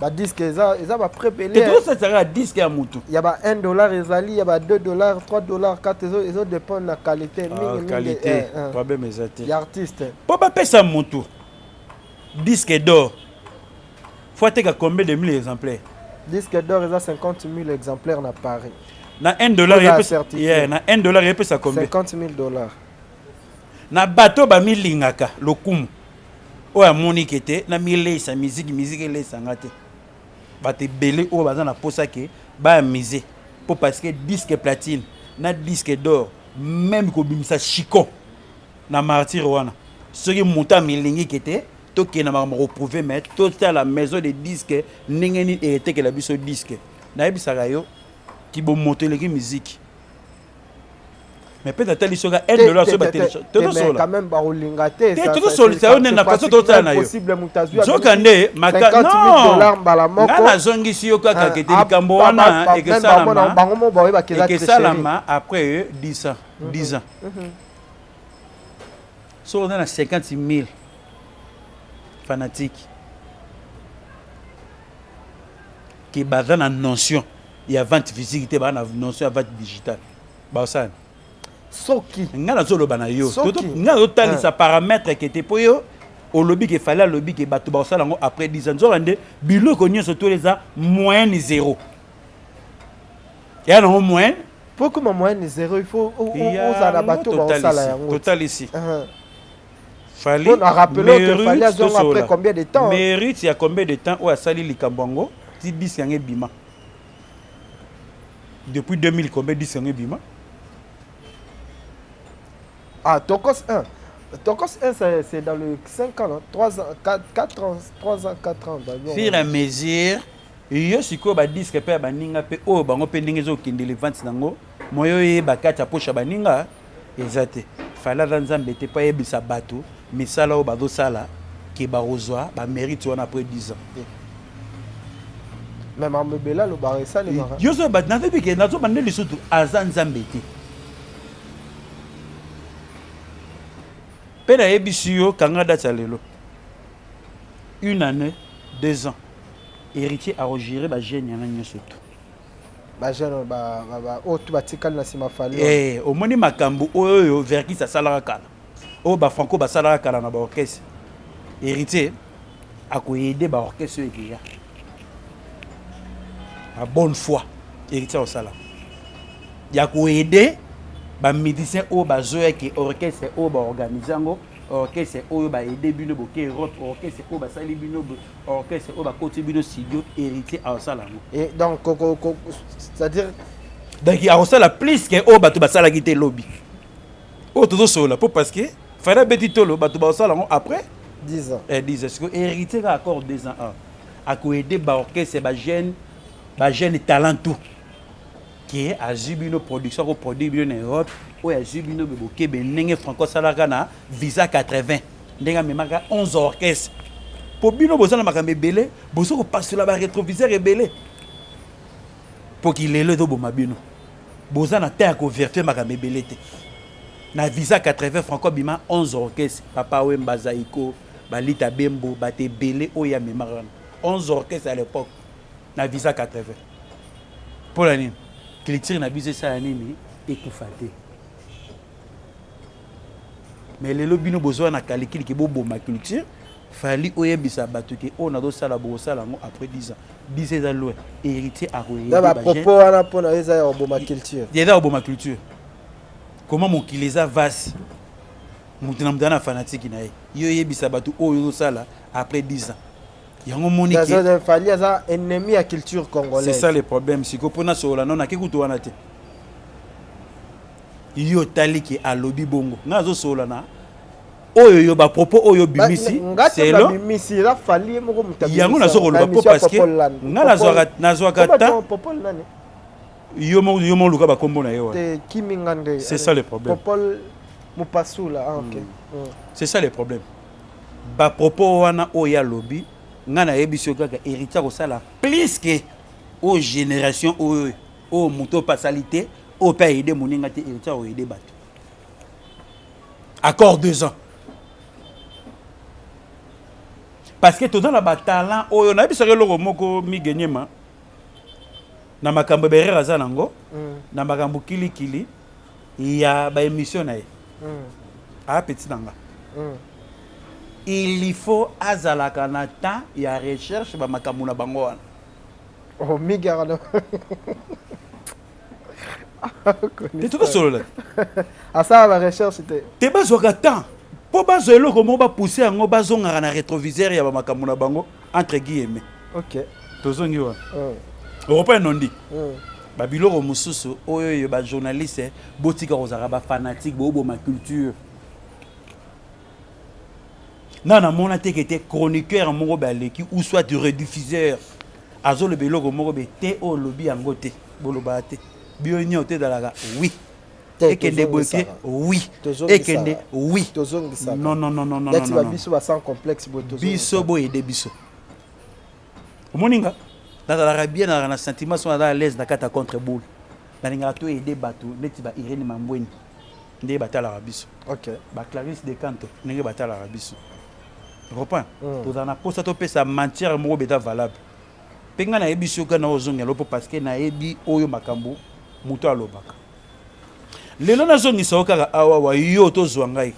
Speaker 2: Badisque eza baprix ebele.
Speaker 1: Te, tozosalisaka disque ya motu.
Speaker 2: Ya ba 1 dollar ezali, ya ba 2 dollar, 3 dollar, 4, ezodépendre na qualité mingi.
Speaker 1: Qualité, problème eza te.
Speaker 2: Ya artiste.
Speaker 1: Mpo bapesa motu disque d'or, faut ateka combien de mille exemplaires?
Speaker 2: Disque d'or eza 50 000 exemplaires na Paris.
Speaker 1: Na 1 dollar, yeah, na 1 dollar epesa combien?
Speaker 2: 50 000 dollars.
Speaker 1: Na bato bamilingaka lokumu oyo amoniki te na mileisa miziki, miziki eleisanga te. Bato ebele oyo baza na posa ke bayamise mpo parce que disque platine na disque d'or, même kobimisa chicon na martyre wana, soki moto amilingi ke te, tokende makambo koprouver, mais totala maison de disque ndenge nini etekela biso disque. Nayebisaka yo, kibomoto eleki miziki, mais peut atali soki 1 dollar soki
Speaker 2: bateletozosola quand même bakolinga te.
Speaker 1: Te, tozosolisa yo nde na façon totala na yo. Nzoka nde nga nazongisi yo kaka kete likambo wana ekesalama après 10 ans. 10 ans, soki oza na 50 000 fanatique ke baza na notion ya vente physique te, baza na notion ya vente digitale, basala.
Speaker 2: Soki
Speaker 1: ngai nazoloba na yo, ngai nazotalisa paramètre kete mpo yo olobi ke Fally alobi ke bato bakosala yango après 10 ans. Nzoka nde biloko nyonso to eza moyenne zéro, eya nango moyenne.
Speaker 2: Po koma moyenne zéro, il faut ozala na bato baosala yango.
Speaker 1: Totalisi Fally
Speaker 2: Fally azonga après combien de temps?
Speaker 1: Mérite ya combien de temps oyo asali likambo yango ti disque yango ebima? Depuis 2000 combien disque yango ebima?
Speaker 2: Ah, Tokos 1. Tokos 1, c'est dans le 5 ans, 3 ans, 4, 4 ans, 3 ans, 4 ans.
Speaker 1: Fur et à mesure, yo sikoyo badisque mpe ya baninga mpe oyo bango mpe ndenge ezokendele vente nango, moyo oyeba kati ya poche ya baninga eza te. Fally aza Nzambe te mpo ayebisa bato misala oyo bazosala ke bakozwa bamérite wana après 10 ans.
Speaker 2: Mais mambo ebele alobaka esalemaka.
Speaker 1: Yo so bato nazoyebi ke nazoba nde lisusu aza Nzambe te. Mpe nayebisi yo, kanga date ya lelo, une année, 2 ans, Héritier akogérer bajeune yana nyonso tu.
Speaker 2: Bajeune oyo tu batikali na nsima Fally.
Speaker 1: Eh, omoni makambo oyo Verckys asalaka kala, oyo bafranco basalaka kala na baorchestre, Héritier akoaider baorchestre oyo ekeya na bonne foi. Héritier akosala ya koaider bamusicien oyo bazoyaki orchestre oyo baorganiser yango, orchestre oyo baaider bino boke Europe, orchestre oyo basali bino, orchestre oyo bakoti bino studio. Héritier akosala yango.
Speaker 2: Et donc c'est-à-dire
Speaker 1: Donc akosala plus ke oyo bato basalaki te lobi oyo tozosolola, mpo parce que Fally abeti tolo, bato bakosala yango après
Speaker 2: 10 ans.
Speaker 1: Eh, 10 ans. Sikoyo Héritier kaka accord 2 ans a akoaider baorchestre, bajeune, bajeune talent, tout ke azwi bino production, akoproduire bino na Europe. Oyo azwi bino be bokebe ndenge Franco asalaka na visa 80 ndenge amemaka 11 orchestre mpo bino boza na makambo ebele, bozo kopasola ba rétroviseur ebele mpo kilelo ezoboma bino. Boza na temps ya koverifie makambo ebele te. Na visa 80 Franco abima 11 orchestre, Papa Wemba, Zaiko, Balita Bembo, bato ebele oyo amemaka wana 11 orchestre à l'époque na visa 80. Mpo na nini culture na biso esala nini ekufa te? Mais lelo bino bozwa na kalikili ke boboma culture. Fally oyebisa bato ke oyo nazosala bokosala yango après 10 ans. 10 ans eza loin. Héritier akoyede
Speaker 2: Na ba propos wana mpo na yo eza ya koboma culture.
Speaker 1: Eza koboma culture. Comment mokili eza vaste, moto na moto aza na fanatique na ye. Yo oyebisa bato oyo ozosala après 10 ans. Yango moni ke
Speaker 2: Fally aza ennemi ya culture congolaise.
Speaker 1: C'est ça le problème. Sikoyo mpo nasolola nano nake kutu wana te. Yo otali ke alobi bongo. Ngai nazosolola na oyo yo ba propos oyo bimisi
Speaker 2: selo bimisi eza Fally ye moko moto
Speaker 1: yango nazo koloba po parce que nga nazwaka nazwaka ta
Speaker 2: Popol nani
Speaker 1: yo moko yo moko luka ba kombo na ye wana
Speaker 2: te kimi nga nde
Speaker 1: c'est ça le problème.
Speaker 2: Popol Mupasula, ah, ok.
Speaker 1: C'est ça le problème. Ba propos wana oyo alobi, nga nayebisi yo kaka héritier akosala plus que oyo génération oyo oyo moto oyo pasali te, oyo mpe aide moninga te. Héritier akoyede bato accord 2 ans parce que toza na batalent oyo nayebisaka eloko moko migenyema na makambo berere aza nango na makambo kilikili ya baémission na ye. Apeti na nga il faut azalaka na temps ya recherche bamakambo na bango wana.
Speaker 2: Oh, migara
Speaker 1: te tokosolola.
Speaker 2: Asala ba recherche te.
Speaker 1: Te, bazwaka temps mpo bazwa eloko moko bapousse yango, bazongaka na rétroviseur ya bamakambo na bango entre guillemets. Tozongi wana europe enondi babiloko mosusu oyo oyo bajournaliste botika kozalaka bafanatique, booboma culture. Na namona teke te chroniqueur moko baleki ou soit rediffuseur azoloba eloko moko be te oyo olobi yango te, bolobaka te bio nyonso te ezalaka oui ekende boye te, oui ekende oui. Non, non, non, non, non.
Speaker 2: Non, biso ba sans complexe boye.
Speaker 1: Biso boyede biso omoni nga nazalaka bien, nazalaka na sentiment so naza à l'aise na kati ya contre boule. Nalingaka toyede bato neti ba Irene Mambweni ndenge batalaka biso, ba Clarisse de Canto ndenge batalaka biso, reprend. Tozala na posa topesa matière moko beta valable mpe ngai nayebi soki na ozongela mpo parce que nayebi oyo makambo moto alobaka. Lelo nazongisa yo kaka awawa, yo tozwa ngai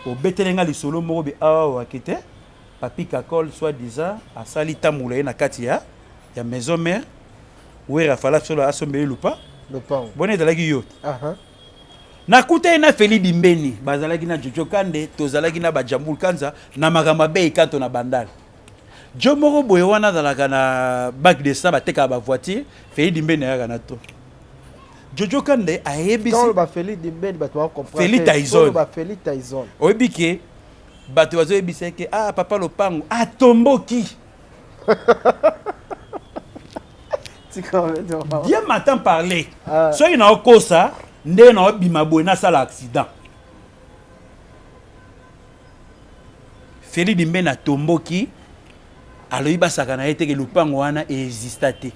Speaker 1: obetele ngai lisolo moko be awawa ke te Papi Kakol soit disant asali tambola ye na kati ya maison mère Wera fala solo asombeli lupa
Speaker 2: lopango.
Speaker 1: Boni ezalaki yo te? Nakuta ye na Feli Dimbeni, bazalaki na Jojo Kande, tozalaki na Bajambul Kanza na makambo abei kanto na Bandal. Jo moko boye wana azalaka na bac de sang, batekaka bavoiture. Feli Dimbeni ayaka na to Jojo Kande ayebisi
Speaker 2: ba Feli Dimbeni bato
Speaker 1: bakocomprendre. Feli Tyson.
Speaker 2: Ba Feli Tyson.
Speaker 1: Oyebi ke bato bazoyebisa ke ah papa lopango atomboki. Bien m'entend parler. Soki naokosa nde naobima boye nasala accident. Feli Dimbeni atomboki, alobi basaka na ye teke lupango wana exista te.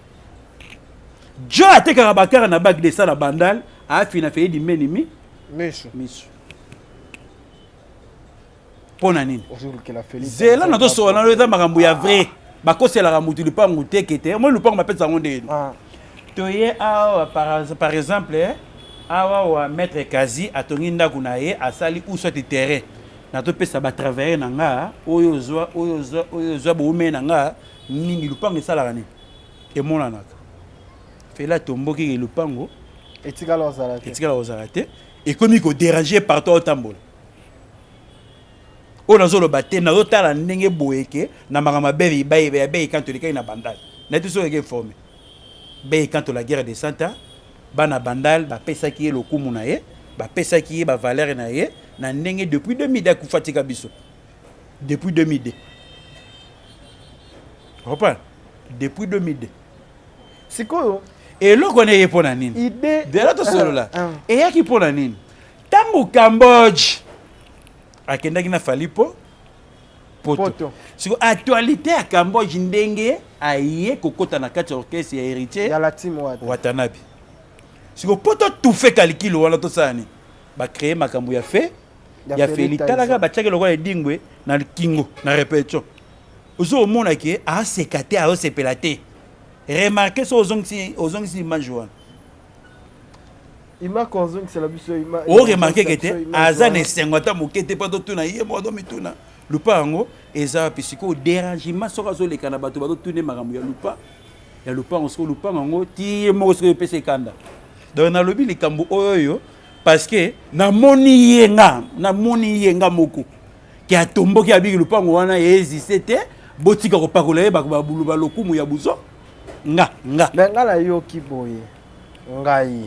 Speaker 1: Jo atekaka bakara na bak de sala Bandal afina Feli Dimbeni mi
Speaker 2: miso
Speaker 1: miso. Mpo na nini? Zela nazosola nano, eza makambo ya vrai. Bakoselaka motu lupangu teke te. Moi lupangu bapesa yango ndeni toye awa par exemple awa wa maître Kazi atongi ndako na ye, asali ou soit terrain, natopesa batravailleur na nga oyo ozwa, oyo ozwa, oyo ozwa boumei na nga mingi. Lupango esalaka nini? Emonanaka. Fela atomboki lupango
Speaker 2: etikala kozala te.
Speaker 1: Etikala kozala te, ekomi kodéranger partout aotambola. Oyo nazoloba te, nazotala ndenge boye ke na makambo ya bei kanto elekaki na Bandal. Nayebi soki eke informe bei kanto la guerre de santa bana Bandal bapesaki ye lokumu na ye, bapesaki ye bavaleur na ye na ndenge depuis 2002 akufa tika biso depuis 2002, reprend depuis 2002.
Speaker 2: Sikoyo.
Speaker 1: Eloko wana eye mpo na nini?
Speaker 2: Idée
Speaker 1: Dela tosolola. Eyaki mpo na nini? Ntango Cambodge akendaki na Fally po poto.
Speaker 2: Poto.
Speaker 1: Siko actualité ya Cambodge ndenge aye kokota na kati ya orchestre ya Héritier
Speaker 2: ya la team Wata.
Speaker 1: Watanabe. Siko poto tufe kalikilo wana tosala nini? Ba créer makambo ya fe
Speaker 2: Ya
Speaker 1: ya
Speaker 2: Feli
Speaker 1: Feli
Speaker 2: Tyson.
Speaker 1: talaka batiaki lokola edingwe na kingo na répétition. Ozo omona ke aseka te azosepela te. Remarquez so ozongisi ozongisi image wana.
Speaker 2: Ima kozongisela biso ima.
Speaker 1: O remarquer ke te aza na esengo ata moke te mpo azotuna ye moko azomituna lupa yango eza wapi sikoyo derangement soki azoleka na bato bazotuna ye makambo ya lupa ya lupango sikoyo lupango yango ti ye moko sikoyo epesa ekanda donc nalobi likambo oyo oyo parce que namoni ye nga namoni ye nga moko ke atomboki abiki lupango wana eexiste te botika kopakola ye babulu balokumu ya buzo nga nga
Speaker 2: Me nga nayoki boye ngai.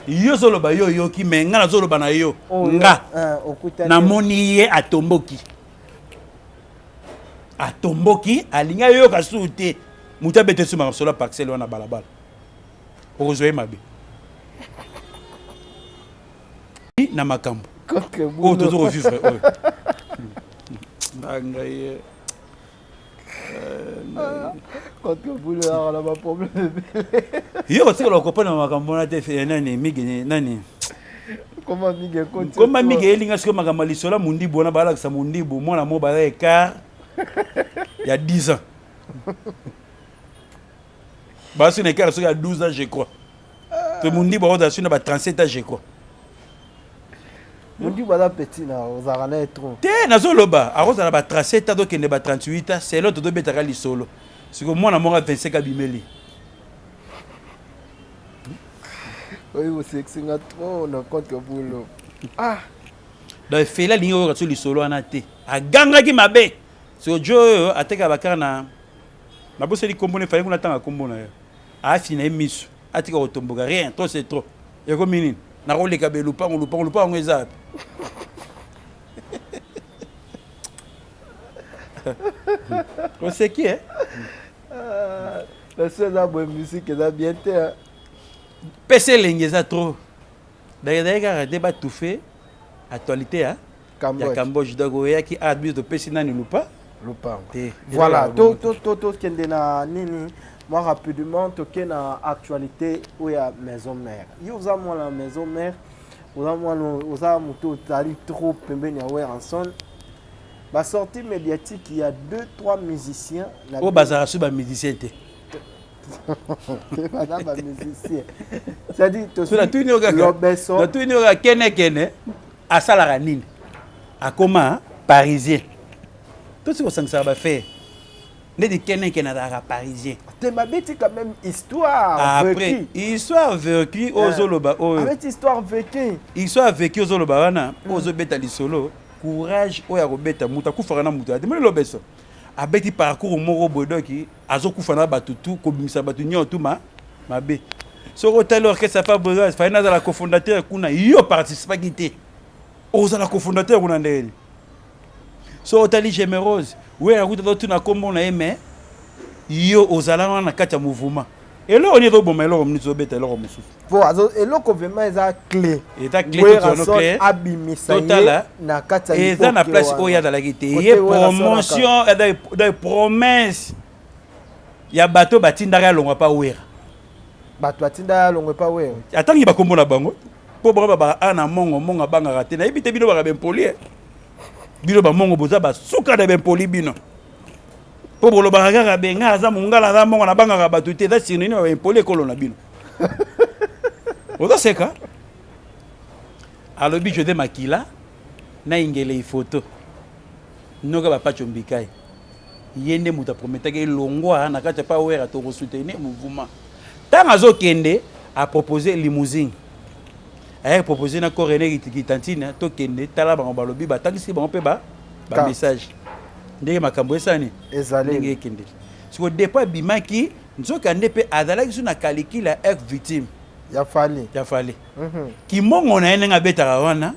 Speaker 1: Yo ozoloba yo oyoki me nga nazoloba na yo
Speaker 2: Oh,
Speaker 1: nga
Speaker 2: eh, okutani
Speaker 1: namoni ye atomboki atomboki alingi ayoka susu te moto abete su masolo ya parcelle wana balabala okozwa ye mabe na makambo oyo tozo kovivre oyo ngai ye yo kotikala okopona makambo wana te nani mige nani koma mige elinga sikoyo makambo ya lisolo ya mondibu wana balakisa mondibu mwana mo baza écart ya 10 ans basi na écart soki ya 12 ans je crois to mondibu akozala soki na ba 37 ans je crois
Speaker 2: Mondibu aza petit na ozalaka na ye trop.
Speaker 1: Te nazoloba akozala ba 37 ans tokende ba 38 ans selon tozobetaka lisolo sikoyo mwana moko ya 25 abimeli
Speaker 2: oyo bosekisi nga trop na contre boulot ah
Speaker 1: donc Feli alingi koyoka so lisolo wana te agangaki mabe sikoyo jo oyo atekaka bakara na naboseli nkombo na efali kuna atanga nkombo na yo afina ye miso atika kotomboka rien trop c'est trop ekomi nini nakoleka be lupango lupango lupango yango eza wapi oseki e
Speaker 2: naso eza boye musique eza bien te
Speaker 1: pesa elengi eza trop dakedake kaka te batufe actualité ya ya Cambodge donc oyaki ah biso topesi nani lupa
Speaker 2: lupango te voilà to to to tokende na nini moi rapidement toke na actualité oyo ya maison mère yo oza mwana maison mère oza mwana oza moto ozali trop pembeni ya Werrason basortie médiatique ya 2 3 musiciens
Speaker 1: oyo bazalaka so bamusicien te
Speaker 2: baza bamusicien c'est-à-dire
Speaker 1: natuni kaka kene kene asalaka nini akoma parisien tosi kosangisaka bafere ndeti kene kene azalaka parisien
Speaker 2: te babeti quand même histoire
Speaker 1: après histoire vécue oyo ozoloba oyo
Speaker 2: abeti histoire vécue
Speaker 1: histoire vécue ozoloba wana oyo ozobeta lisolo courage oyo akobeta moto akufaka na moto atemeli lobeso abeti parcours moko boye doki azokufa na bato tu kobimisa bato nyonso tu ma mabe soki otali orchestre ya Fabregas fallait nazala cofondateur kuna yo participaki te ozala cofondateur kuna ndenge nini soki otali Gemerose wera kuta totuna nkombo na ye mais yo ozala wana na kati ya mouvement eloko nini ezoboma eloko mosusu ozobeta eloko mosusu
Speaker 2: po azo eloko vraiment eza clé
Speaker 1: eza clé
Speaker 2: abimisa ye na kati ya
Speaker 1: eza na place oyo azalaki te ye promotion donc promesse ya bato batindaka alongwa pa wera
Speaker 2: bato batindaka alongwa pa wera
Speaker 1: atangi bakombo na bango mpo bango babaka a na mongo mongo abangaka te nayebi te bino baka bempoli bino bamongo boza basuka na bempoli bino mpo bolobaka kaka be ngai aza mongala aza mongo nabangaka bato te eza sinini baimpoli ekolo na bino ozoseka alobi jode makila na ingele ifoto noka bapacho mbikai ye nde moto aprometaki elongwa na kati ya pa wera tokosoutenir mouvement ntango azokende apropose limousine ayaki propose na corene kitantine tokende tala bango balobi batangisi bango mpe ba bamessage ndenge makambo esani ndenge ekendeli siko depuis abimaki nzoka nde mpe azalaki su na kalikile ya ex victime
Speaker 2: ya fali
Speaker 1: ya fali mm -hmm. kimongo na ye ndenge abetaka wana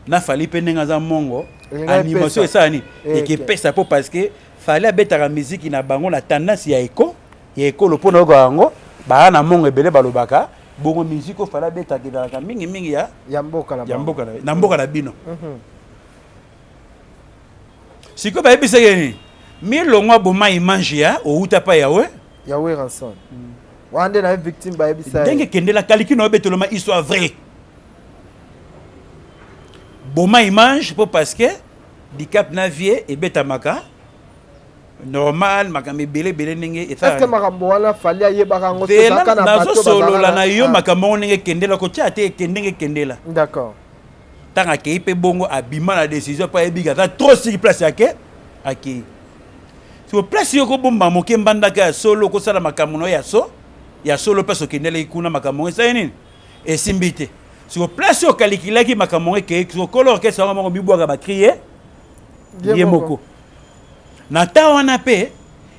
Speaker 1: na fali mpe ndenge aza mongo animation esala nini ekepesa mpo parce que fali abetaka miziki na bango na tendance ya eko ya ekolo mpo na yoka yango Baya na mongo ebele balobaka bongo musique oyo Fally abetaka ezalaka mingi mingi ya
Speaker 2: ya mboka na
Speaker 1: ya mboka na na mboka na bino. Sikoyo bayebisaki nini? Milongwa boma image ya owuta pa yawe
Speaker 2: ya Werrason. Wana nde na ye victime bayebisa ye.
Speaker 1: Ndenge kendela kaliki na obetoloma histoire vraie. Boma image po parce que dicap na vie ebetamaka normal makambo ebele ebele ndenge
Speaker 2: est-ce que makambo wana Fally ayebaka yango tozalaka na bato
Speaker 1: nazosolola na yo makambo yango ndenge ekendela kotia te ekendenge ekendela.
Speaker 2: D'accord.
Speaker 1: Ntango akei mpe bongo abima na décision mpo ayebiki aza trop sur place yake akei siko place yo kobomba moke mbandaka ya solo okosala makambo na yo ya so ya solo place okendelaki kuna makambo yango esali nini esimbi te siko place oyo okalikilaki makambo yango ekei siko kolo orchestre yango moko mibwaka bakrie ye moko na temps wana mpe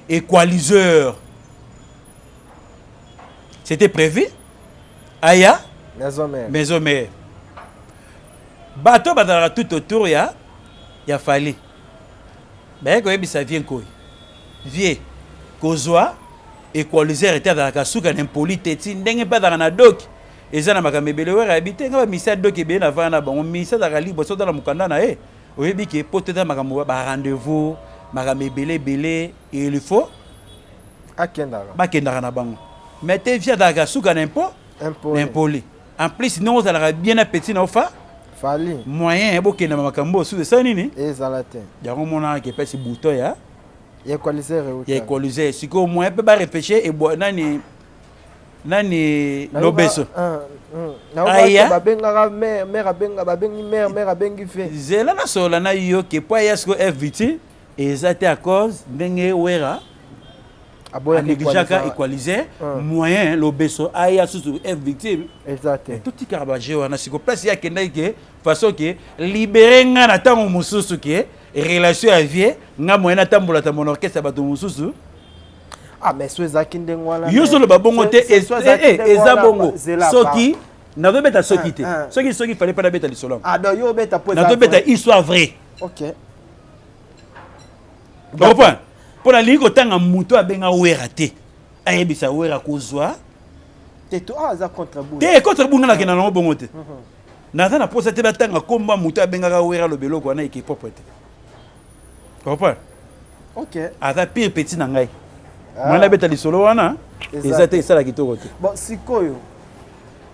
Speaker 1: equaliseur c'était prévu aya
Speaker 2: maison mère,
Speaker 1: maison mère. Bato bazalaka tout autour ya ya Fally baye koyebisa vie nkoi vie kozwa equaliseur ete azalaka suka na impoli te ti ndenge mpe azalaka na doki eza na makambo ebele wera yebi te nga bamisi ya doki ebele na vana na bango misi azalaka libre soki oza na mokanda na ye oyebi ke po te eza makambo ba rendez-vous makambo ebele ebele il faut
Speaker 2: akendaka
Speaker 1: bakendaka na bango mais te vie azalaka suka na impo na impoli en plus ndenge ozalaka bien na petit na ofa
Speaker 2: Fally
Speaker 1: moyen bokenda makambo osusu esala nini
Speaker 2: ezala te
Speaker 1: yango omonaka epesi bouton ya
Speaker 2: ya equaliseur
Speaker 1: ya equaliseur sikoyo moyen mpe barefléchir ebwa nani nani lobeso
Speaker 2: aya babengaka mare mare abenga babengi mare mare abengi fe
Speaker 1: zela nasolola na yo ke po aya sikoyo fvt eza te à cause ndenge wera anégligeaka equaliser moyen lobeso aya susu f victime
Speaker 2: eza te
Speaker 1: totikaka baje wana siko place ye akendaki ke façon ke libere nga na ntango mosusu ke relation ya vie nga moyen natambola tambola na orchestre ya bato mosusu.
Speaker 2: Ah mais so ezalaki ndenge wana
Speaker 1: yo ozoloba bongo te eza bongo soki nazobeta soki te soki soki fallait pas nabeta lisolo
Speaker 2: ah donc yo obeta po
Speaker 1: nazobeta histoire vraie.
Speaker 2: Ok.
Speaker 1: Comprendre mpo nalingi kotanga moto abenga Wera te ayebisa Wera kozwa
Speaker 2: te to aza contre
Speaker 1: bunga te contre bunga nakenda nango bongo te naza na posa te batanga komba moto abengaka Wera aloba eloko wana eke propre te comprendre.
Speaker 2: Ok.
Speaker 1: Aza pire petit na ngai mwana abeta lisolo wana eza te esala kitoko te.
Speaker 2: Bon sikoyo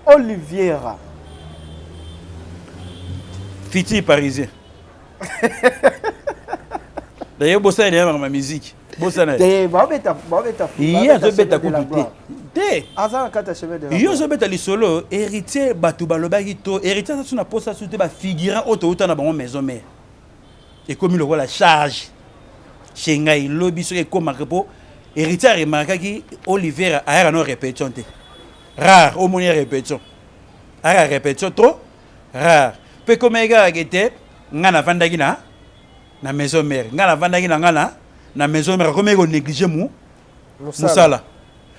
Speaker 2: Oliviera
Speaker 1: futur parisien d'ailleurs bosala deya makambo ya musique bosana
Speaker 2: te babeta babeta
Speaker 1: ye azobeta kutu te te
Speaker 2: aza na kati ya chemin de
Speaker 1: yo ozobeta lisolo héritier bato balobaki to héritier aza su na posa su te bafigurant oyo touta na bango maison mère ekomi lokola charge chez ngai lobi soki ekomaka mpo héritier aremarkaki Olivier ayaka no répétition te rare omoni répétition ayaka répétition trop rare mpe ekomaki kaka ke te ngai navandaki na na maison mère ngai navandaki na ngai na na maison mère akomaki konéglige mu mosala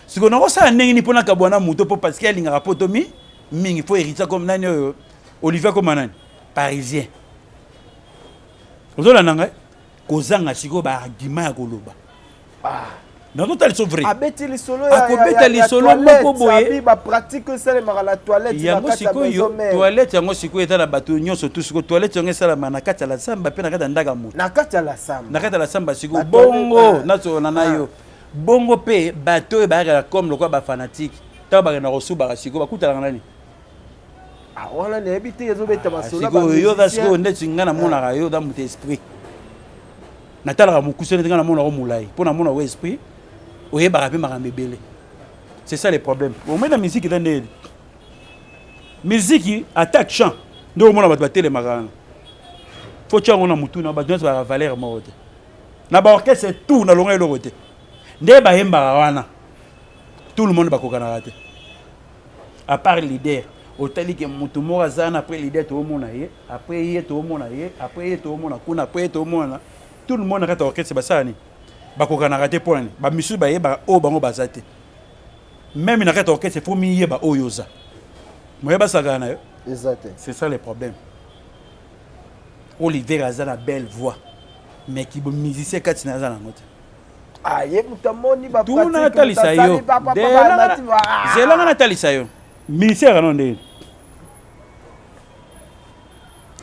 Speaker 1: sikoyo nakosala ndenge nini mpona kabwa na moto mpo parce que alingaka poto mi mingi fo héritier comme nani oyo Olivier akoma nani parisien ozolanda ngai kozanga sikoyo baargument ya koloba nazotala liso vrai
Speaker 2: abeti lisolo
Speaker 1: akobeta lisolo moko boye
Speaker 2: bapratique esalemaka na toilette
Speaker 1: yango sikoyo toilette yango sikoyo eza na bato nyonso tu sikoyo toilette yango esalamaka na kati ya la samba mpe na kati ya ndaka moto
Speaker 2: na kati ya la samba
Speaker 1: na kati ya la samba sikoyo bongo nasolola na yo bongo mpe bato oyo bayakaka comme lokola bafanatike ntango bakenda kosubaka sikoyo bakutanaka nani
Speaker 2: wana nayebi te ezobeta masolo
Speaker 1: sikoyo yo oza sikoyo ndeti ngai namonaka yo oza moto esprit natalaka mokuse neti ngai namonaka molai mpo namonaka esprit oyebaka mpe makambo ebele. C'est ça le problème omoi na musique eza ndenge musique attaque chant nde omona bato batelemaka wana fo tia yango na motu na bato nyonso baka valeur moko te na baorchestre tout nalonga eloko te nde bayembaka wana tout le monde bakokanaka te à part leader otali ke motu moko aza wana après leader toomona ye après ye toomona ye après ye toomona kuna après ye toomona tout le monde na kati ya orchestre basala nini bakokanaka te mpo nani bamisusu bayebaka oyo bango baza te même na kati ya orchestre fo miyeba oyo oza moye basakaka na yo.
Speaker 2: Eza te.
Speaker 1: C'est ça le problème. Olivier aza na belle voix mais ki musicien kati na aza nango te.
Speaker 2: Ah, ye moto amoni ba
Speaker 1: tuna natalisa yo zela nga natalisa yo ministère ano ndenge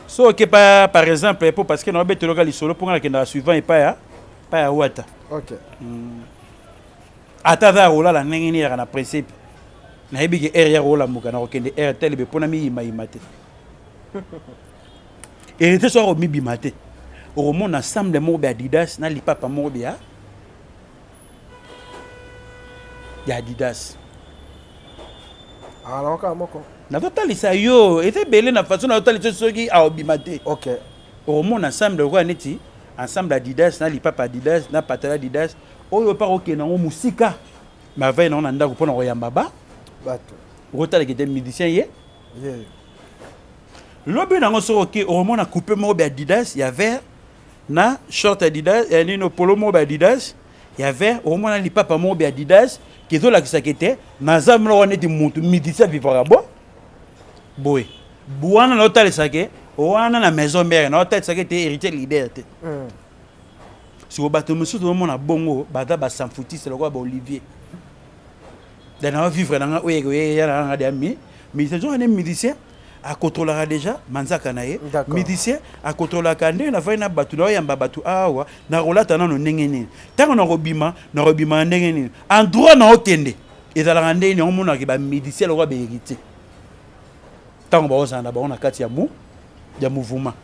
Speaker 1: so oke pa par exemple po parce que naobeteloka lisolo mpo nga nakendaka suivant epai ya epai ya wata
Speaker 2: okay.
Speaker 1: mm. ata aza ya kolala ndenge nini yaka na principe nayebi ke heure ya kolamuka nakokende heure telebe mpo na miyimayima te héritier soki akomibima te okomona ensemble moko be adidas na lipapa moko be ya ya adidas
Speaker 2: alaka moko
Speaker 1: nazotalisa yo eza ebele na façon nazotalisa soki aobima te
Speaker 2: okay.
Speaker 1: okomona ensemble lokola neti ensemble adidas na lipapa adidas na patala adidas oyo mpe akokende yango mosika me avai nango na ndako mpo na koyamba ba
Speaker 2: bato
Speaker 1: okotalaka ete musicien ye lobi nango soki oke okomona coupe moko be adidas ya vert na short adidas ya nino polo moko be adidas ya vert okomona lipapa moko be adidas kezolakisaka ete naza moko neti mutu musicien vivaka bo boye wana naotalisaka wana na maison mère naotalisaka ete héritier leader te mm. siko bato mosusu omona bongo baza basanfutiste lokola baolivier da na vivre na nga oyo ekoyeya na nga dia mi musicien zonga nde musicien akotrolaka déjà manzaka na ye musicien akotrolaka ndenge nafai na bato naoyamba bato awa nakolata nano ndenge nini ntango nakobima nakobima na ndenge nini endroit naokende ezalaka ndenge nini omonaka bamusicien lokola baheritier ntango baozala na bango na kati ya mu ya mouvement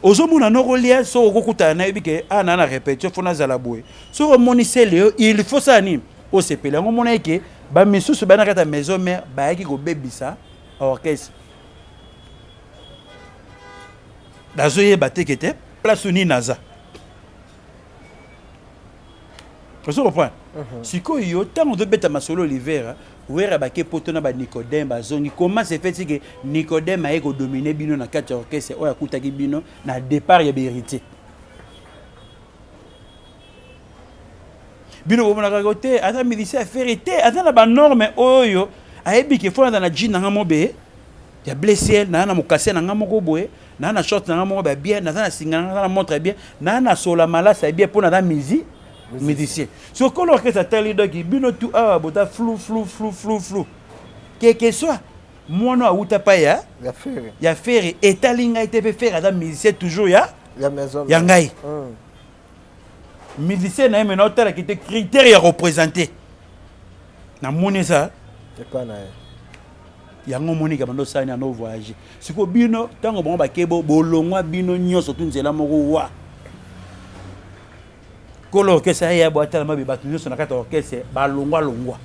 Speaker 1: ozomona nokolia soki okokutana na yebi ke a ah, na na répétition fo nazala boye soki omoni sele yo il faut sala nini osepela yango omona eke bamisusu baya na kati ya maison mare bayaki kobebisa orchestre nazoyeba te ke te place nini naza ozo comprendre mhm. sikoyo yo ntango ozobeta masolo olivera wera bake poto na banicodème bazongi comment se fait que nicodème aye kodomine bino na kati ya orchestre oyo akutaki bino na départ ya baheritier bino bomonaka ko te aza musicien affaire te aza na banorme oyo ayebi ke fo naza na jean na nga mobe ya bleu ciel naza na mokase na nga moko boye naza na short na nga moko ya bien naza na singa na nga naza na montre ya bien naza na sola malasa ya bien mpo naza musi musicien so kolo orchestre atali donc bino tu awa bota flou flou flou flou flou quelque soit mwana awuta pa ya ya fere etali ngai te mpe fere aza musicien toujours ya ya ngai mm. musicien na ye mena otalaki te critère ya représente namoni eza
Speaker 2: epa na ye
Speaker 1: yango omoni ka bando osali na no voyage sikoyo bino ntango bango bakebo bolongwa bino nyonso tu nzela moko wa kolo orchestre aya bo atala mabe bato nyonso na kati ya orchestre balongwa longwa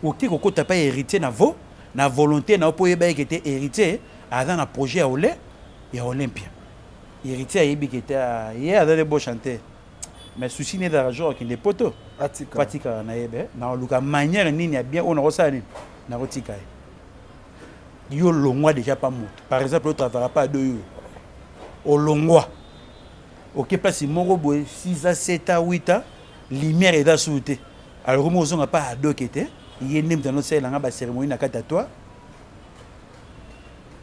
Speaker 1: oke kokota mpe héritier na vo na volonté na yo mpo oyeba eke te héritier aza na projet ya ole ya olympia héritier ayebi ke te ah, ye aza le beau chanteur mais souci ne ezalaka jour akende poto po atikaka na ye be nakoluka manière nini ya bien oyo nakosala nini nakotika ye yo longwa déjà pa moto par exemple otravaka pa do yo olongwa oke place moko boye 6 a 7 a 8 a lumière eza susu te alors komi ozonga pa adoke te ye nde moto anosalela nga bacérémonie na kati ya toi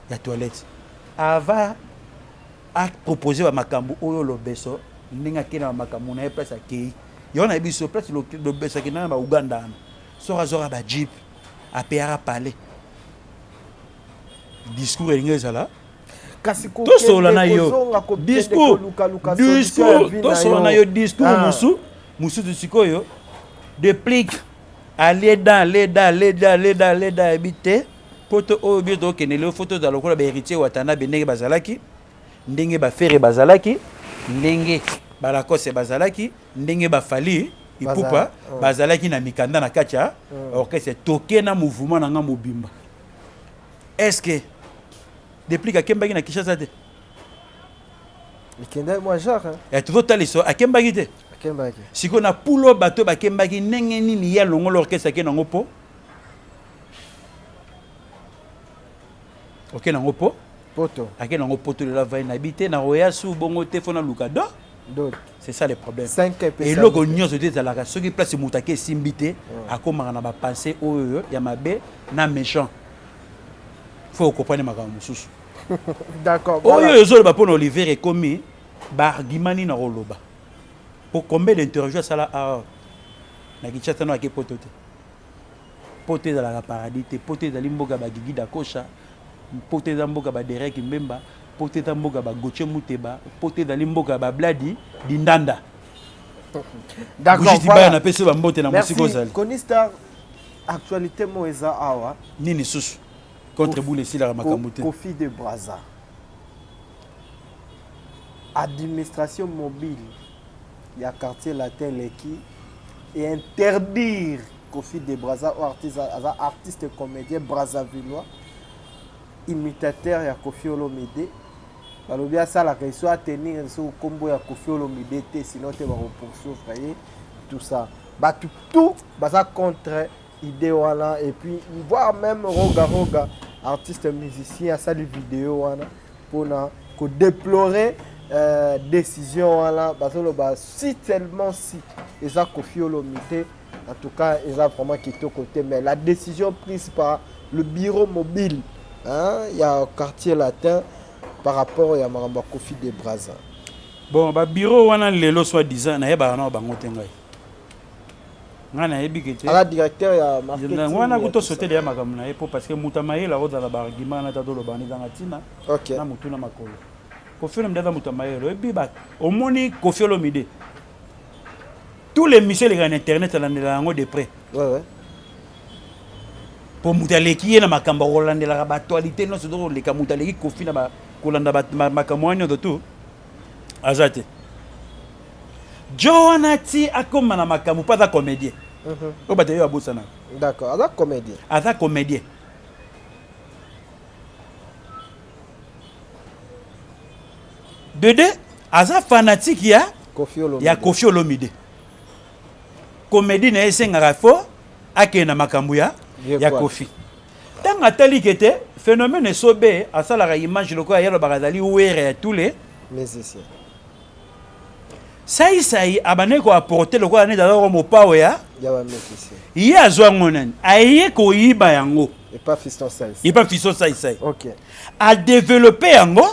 Speaker 1: ya toilette ava a proposer ba makambo oyo lobeso ndenge akei na makambo na ye place akei yango nayebi biso place lobeso akenda na bauganda wana soki azwaka bajeep apeyaka palais discours elingi ezala
Speaker 2: kasi
Speaker 1: tosolola na yo discours discours tosolola na yo discours ah. mosusu mosusu sikoyo deplique aleda aleda aleda aleda aleda ayebi te poto oyo biso tokokende lelo fo tozala lokola baheritier watanabe ndenge bazalaki ndenge bafere bazalaki ndenge balakose bazalaki ndenge bafali ipupa oh. bazalaki na mikanda na kati ya oh. orchestre toke na mouvement na nga mobimba est ce que deplique akembaki na kinshasa te
Speaker 2: ekendaki mwa genre
Speaker 1: eh, tozotalisa akembaki te sikoyo na pulo bato bakembaki ndenge nini ye alongola orchestre ake nango mpo oke nango po
Speaker 2: poto
Speaker 1: ake nango poto lelo avai nayebi te nakoya su bongo te fo naluka do c'est ça le problème eloko nyonso te ezalaka soki place moto ake esimbi te akomaka na bapense oyo ya mabe na méchant fo okoprendre makambo mosusu.
Speaker 2: D'accord.
Speaker 1: Oyo ezoloba mpo na Olivier ekomi baargument nini nakoloba po combien d'interview asala awa na Kinshasa no ake poto te. Poto ezalaka paradis te. Poto ezali mboka ba Gigi Dakosha, poto eza mboka ba Derek Mbemba, poto eza mboka ba Gauthier Muteba, poto ezali mboka ba Bladi Dindanda.
Speaker 2: D'accord.
Speaker 1: Brigitte Baya napesi yo bambote na
Speaker 2: Merci.
Speaker 1: mosika ozali.
Speaker 2: Kony Star, actualité mo eza awa.
Speaker 1: Nini susu? Contre boule esilaka makambo te.
Speaker 2: Koffi de Brazza. Administration mobile ya quartier latin eleki et interdire Koffi de Brazza oyo artiste aza artiste comédien brazzavillois imitateur ya Koffi Olomide balobi asalaka eso atenir eso nkombo ya Koffi Olomide te sinon te bakopoursuivre ye tout ça bato tout baza contre idée wana et puis voire même Roga Roga artiste musicien asali video wana mpona kodéplorer décision wana. Bazoloba si tellement si eza Koffi Olomide, en tout cas eza vraiment kitoko te. Mais la décision prise par le bureau mobile, hein, ya quartier latin par rapport ya makambo ya Koffi de Brazza.
Speaker 1: Bon, babureau wana lelo soi disant nayebaka nao bango te. Ngai ngai nayebi ke te.
Speaker 2: Aza directeur ya marketing.
Speaker 1: Wana
Speaker 2: ya
Speaker 1: kuta
Speaker 2: tout ça.
Speaker 1: Sotele ya makambo na ye mpo parce que moto amayele akozala baargument wana ta toloba wana ezanga ntina. Na motu na makolo, Koffi Olomide aza moto ya mayele. Oyebi omoni Koffi Olomide, tous les missions elekaka na internet alandela yango de près. Mpo moto aleki ye na makambo akolandelaka baactualité nyonso to koleka, moto aleki Koffi na kolanda makambo wana nyonso tu aza te. Jo wana ti akóma na makambo mpo aza comédien oyo bato ye babosanaka.
Speaker 2: D'accord, aza comédien.
Speaker 1: Aza comédien. De deux, aza fanatique ya
Speaker 2: Koffi Olomide.
Speaker 1: Ya Koffi Olomide. Comédie na ye esengaka fo akende na makambo ya
Speaker 2: Ye
Speaker 1: ya
Speaker 2: kwa.
Speaker 1: Koffi. Ntango atali ke te phénomène esobe asalaka image lokola ye alobaka azali were ya tous les
Speaker 2: musicien.
Speaker 1: Saisai abandaki koapporter lokola neti azalaka mopao ya
Speaker 2: ya bamusicien.
Speaker 1: Ye azwa yango nani aye koyiba yango.
Speaker 2: Epa Fiston Saisai.
Speaker 1: Epa Fiston Saisai.
Speaker 2: Ok.
Speaker 1: Adéveloppe yango,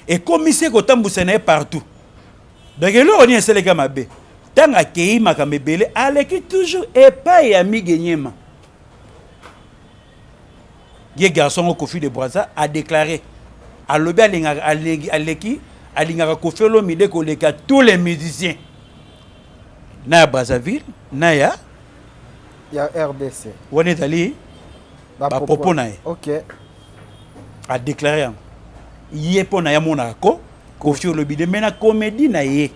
Speaker 1: ekomisi kotambusa na ye partout. Donc eloko nini esaleka mabe? Ntango akei makambo ebele aleki toujours epai ya Mige Nyema. Ye garçon ngo Koffi de Brazza adéclaré, alobi alingaka aleki alingaka Koffi Olomide koleka tous les musiciens na ya Brazzaville na ya
Speaker 2: ya RDC.
Speaker 1: Wana ezali bapropos na ye. Adéclaré yango ye mpo na ye amonaka ko Koffi Olomide me na comédie na ye.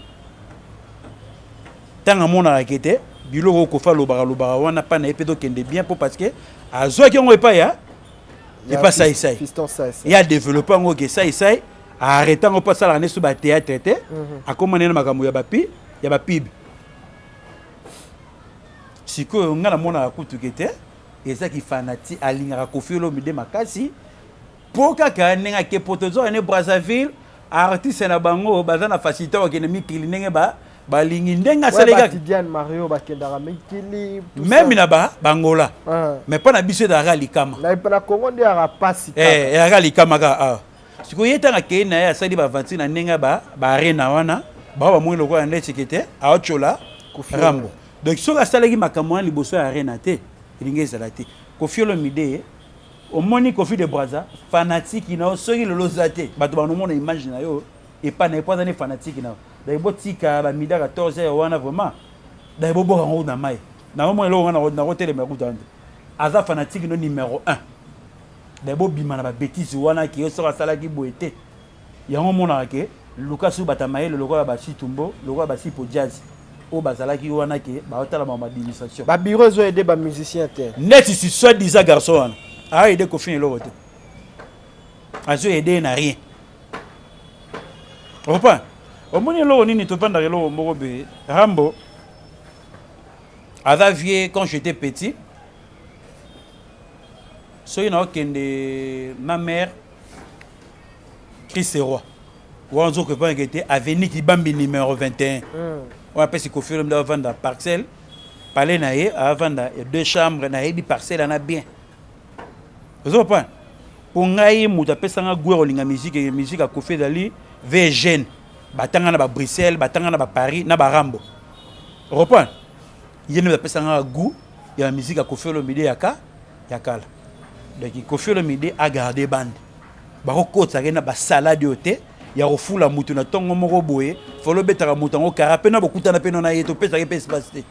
Speaker 1: Ntango amonaka ke te biloko oyo Koffi alobaka alobaka wana mpa na ye mpe tokende bien mpo parce que azwaki yango epai ya epa Saisai.
Speaker 2: Fiston Saisai.
Speaker 1: Ye adéveloppe yango ke Saisai aarrête yango mpo asalaka nde so bathéâtre te. Akóma nde na makambo ya bapi ya bapub. Sikoyo ngai namonaka kutu ke te ezaki fanati alingaka Koffi Olomide makasi mpo kaka ndenge ake poto ezwaka ne Brazzaville artiste na bango baza na facilité bakende mikili ndenge balingi ndenge asali kaka.
Speaker 2: Tidiane Mario bakendaka mikili.
Speaker 1: Même na ba bangola. Mais mpo na biso ezalaka likama.
Speaker 2: Na Congo nde yaka pasi.
Speaker 1: Ezalaka likama kaka awa. Sikoyo ye ntango akei na ye asali baaventure na ndenge baarena wana bao bamoni lokola nde tike te aotyola Rambo. Donc soki asalaki makambo wana liboso ya arena te, elingi ezala te Koffi Olomide. Omoni Koffi de Braza fanatique na yo, soki lelo oza te, bato banomona image na yo epai na ye po aza ne fanatique na yo. Donc botika bamida 14 heure wana vraiment. Donc boboka yango na mai naomona eloko wana nakotelemela kuta wana te. Aza fanatique no numéro 1. Donc bobima na babêtises wana ke yo soki asalaki boye te. Yango omonaka ke luka soki bato ya mayele lokola basitumbo, lokola basipo jazz oyo bazalaki wana ke baotala bango baadministration.
Speaker 2: Babureau ezoaider bamusicien te.
Speaker 1: Neti si soit disant garçon wana aaider Koffi eloko te, azo aider na rien. Opa omoni eloko nini topandaka eloko moko boye. Rambo aza vieux. Quand j'étais petit, soki naokende ma mère Christ Roi wana ozokepangeke te, avenue Kibambi numéro 21 oyo apesi Koffi Olomide avanda parcelle palais na ye, avanda ya deux chambres. Nayebi parcelle ana bien, ozopana. Mpo ngai moto apesa nga goût ya kolinga musique, musique ya Koffi ezali ve jeune. Batanga na ba Bruxelles, batanga na ba Paris, na ba Rambo. Reprendre. Ye nde apesa nga goût ya musique ya Koffi Olomide ya ka ya kala. Donc Koffi Olomide a garder bande. Bakokotisa ye na ba salade oyo te ya kofula mutu na tongo moko boye, falo betaka mutu yango kara pe na bokutana pe na ye topesaka ye pe espace te.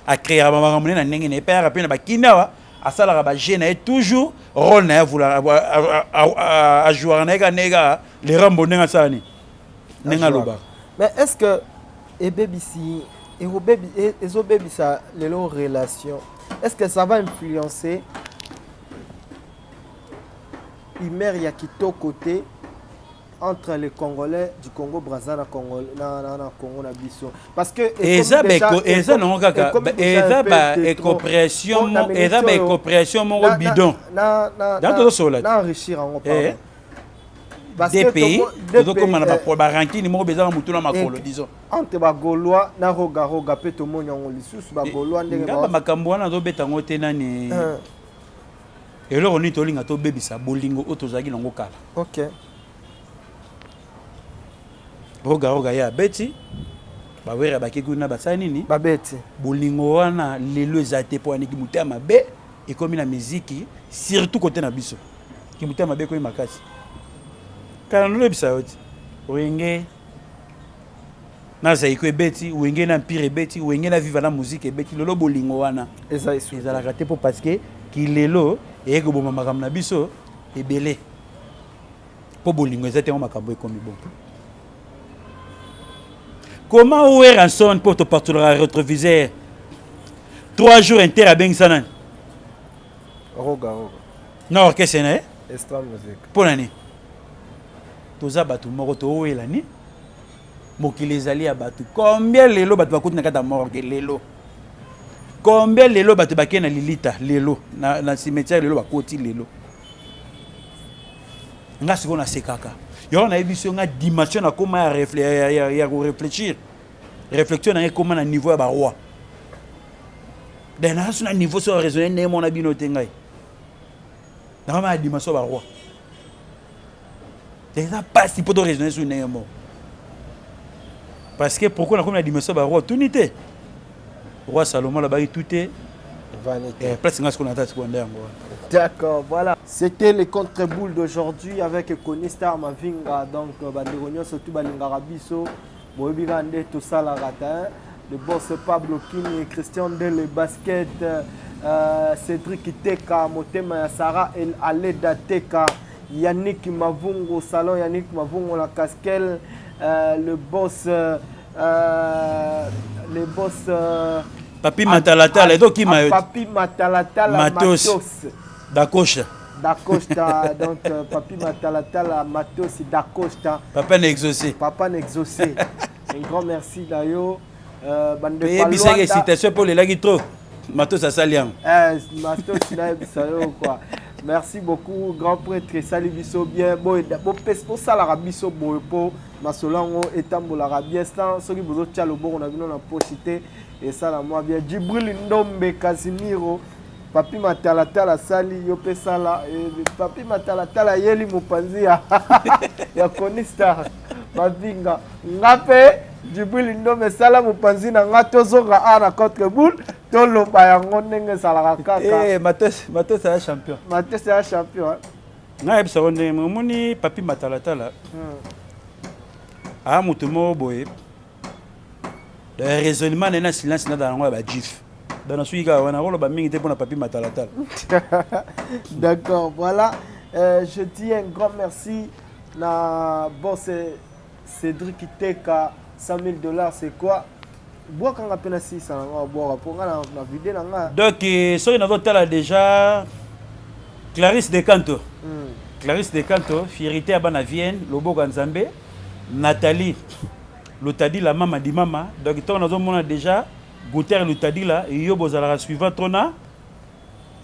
Speaker 1: A créer ba makambo na ndenge na ye pe ayaka pe na ba kini awa asalaka ba jeu na ye toujours rôle na ye avulaka ajouaka na ye kaka ndenge kaka le Rambo ndenge asala nini ndenge alobaka.
Speaker 2: Mais est-ce que ebebisi ekobebi ezobebisa lelo relation est-ce que ça va influencer humeur ya kitoko te entre les Congolais du Congo Brazza na Congo na, na, na Congo na biso parce que
Speaker 1: eza beko eza nango kaka eza ba ecopression eza ba ecopression moko bidon
Speaker 2: na na
Speaker 1: na tozosola
Speaker 2: na enrichir yango pardon
Speaker 1: des pays tozokoma na barankine moko bezaka motu na makolo disons
Speaker 2: entre bagaulois na roga roga mpe tomoni yango lisusu bagaulois ndenge
Speaker 1: nga makambo wana azobeta yango te nani eloko nini tolinga tobebisa bolingo oyo tozalaki nango kala
Speaker 2: ok
Speaker 1: roga roga ye abeti bawera bake kuna basali nini
Speaker 2: babeti
Speaker 1: bolingo wana lelo eza te mpo aniki motema mabe ekomi na miziki surtout kote na biso kimotema mabe ekomi makasi kala nolobisa yo ti wenge na zaiko ebeti wenge na empire ebeti wenge na viva na muziki ebeti lelo bolingo wana ezalaka te mpo parce que kilelo eye koboma makambo na biso ebele mpo bolingo eza te yango makambo ekomi bongo comment Werrason mpo topartolaka rétroviseur 3 jours inter abengisa nani
Speaker 2: roga roga
Speaker 1: na orchestre na ye
Speaker 2: extra musique
Speaker 1: mpo na nini toza bato moko towela ni mokili ezali ya bato combien lelo bato bakoti na kati ya morgue lelo combien lelo bato bakei na lilita lelo na, na cimetière lelo bakoti lelo nga sikoyo nasekaka yango nayebi so nga dimension nakoma ya, ya, ya, ya koreflechir réflexion na nga ekoma na niveau ya baroi donc naza so na niveau so ya raisonne ndenge mona bino te ngai nakoma na dimension ya baroi eza mpasi mpo to raisonne so ndenge moko parce que pourquoi nakomi na dimension ya baroi tuni te roi Salomon alobaki tout est
Speaker 2: vanité.
Speaker 1: Eh, place nga sikoyo nata sikoyo nde yango wana.
Speaker 2: D'accord, voilà. C'était les contre-boules d'aujourd'hui avec Kony Star Mavinga. Donc, bandeko nyonso tu balingaka biso. Boyebi kaka nde tosalaka te. Hein? Le boss Pablo Kini, Christian Ndele, basket, euh, Cédric Teka, Motema ya Sarah El Aleda Teka, Yannick Mavungu, Salon Yannick Mavungu, la casquelle, euh, le boss, euh, le boss. Euh,
Speaker 1: Papi Matalatala, ezokima yo.
Speaker 2: Papi Matalatala,
Speaker 1: Matos. Matos. Dacosta.
Speaker 2: Dacosta, donc euh, Papi Matalatala, Matos, Dacosta.
Speaker 1: Papa na exaucé.
Speaker 2: Papa na exaucé. Un grand merci d'ailleurs.
Speaker 1: Euh, yebisaki excitation mpo olelaki trop matos asali yango
Speaker 2: eh, matos nayebisa yo quoi merci beaucoup grand prêtre esali biso bien bosalaka biso boye mpo masolo yango etambolaka bien sans soki bozotya loboko na bino na posi te esala mwa bien jibril ndombe casimiro papi matalatala asali yo mpe sala eh, papi matalatala ayeli mopanzi ya, ya konistar mavinga nga mpe jibril ndombe sala mopanzi na nga tozonga a na contre boule toloba yango ndenge ezalaka kaka
Speaker 1: eh, matos matos aya champion
Speaker 2: matos aya champion
Speaker 1: nga yebisa yo ndenge omoni papi matalatala hmm. aya moto moko boye raisonnement na ye na silence nazala yango ya bajif donc nasuki kaka wana nakoloba mingi te mpona papi matalatala
Speaker 2: d'accord voilà euh, je dis un grand merci na boss Cédric Teka 100 000 dollars c'est quoi bwaka nga mpe nasilisa na nga bwaka mpo nga na vide na nga
Speaker 1: donc euh, soki nazotala déjà Clarisse Decanto mm. Clarisse Decanto fierité ya bana Vienne loboko ya Nzambe Nathalie Lutadila mama di mama donc ntango nazomona déjà Guter Lutadila yo bozalaka suivant trop na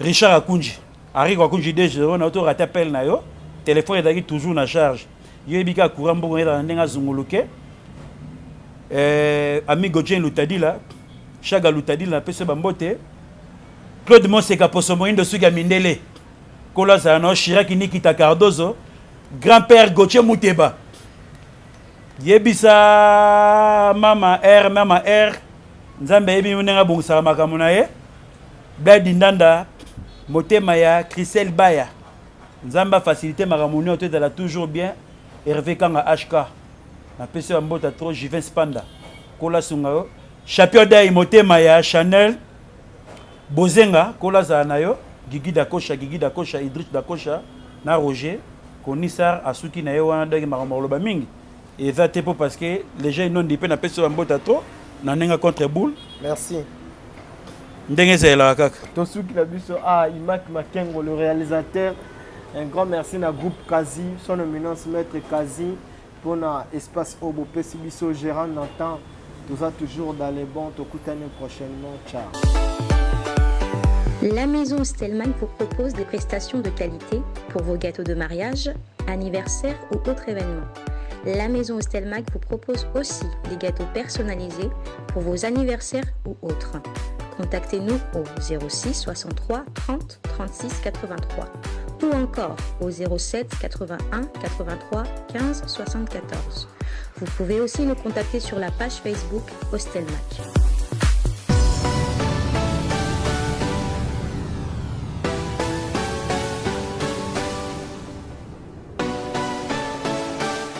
Speaker 1: Richard Akunji Henri Akunji DG na to rate appel na yo téléphone ezalaki toujours na charge yo yebi kaka courant mbongo ezala ndenge azunguluke eh, amigo Jane Lutadila Chaga Lutadila napesi bambote Claude Moseka poso moyindo suki ya mindele. Nkolo azala na yo. Chirac Nikita Cardozo, grand père Gauthier Muteba. Yebisa mama R, mama R, Nzambe ayebi ndenge abongisaka makambo na ye. Bladi Ndanda, motema ya Christelle Baya. Nzambe a facilité makambo nyonso, ezala toujours bien. Hervé Kanga HK. Napesi yo mbota trop. Juvens Panda. Kola sunga yo. Champion Dai, motema ya Chanel. Bozenga, kola zala na yo. Gigi Dakosha, Gigi Dakosha, Idriss Dakosha, na Roger. Konisar asuki na ye wana, donc makambo koloba mingi eza te mpo parce que les gens inondi mpe napesi yo bambota trop na ndenge contre boule.
Speaker 2: Merci.
Speaker 1: Ndenge ezalelaka kaka.
Speaker 2: Tosuki na biso a Imak Makengo, le réalisateur. Un grand merci na groupe Kazi, son éminence maître Kazi, mpona espace oyo bopesi biso. Gérant Nathan, toza toujours dans les bons. Tokutani prochainement, ciao.
Speaker 11: La maison Stellman vous propose des prestations de qualité pour vos gâteaux de mariage, anniversaire ou autres événements. La maison Stelmag vous propose aussi des gâteaux personnalisés pour vos anniversaires ou autres. Contactez-nous au 06 63 30 36 83 ou encore au 07 81 83 15 74. Vous pouvez aussi nous contacter sur la page Facebook Hostelmac.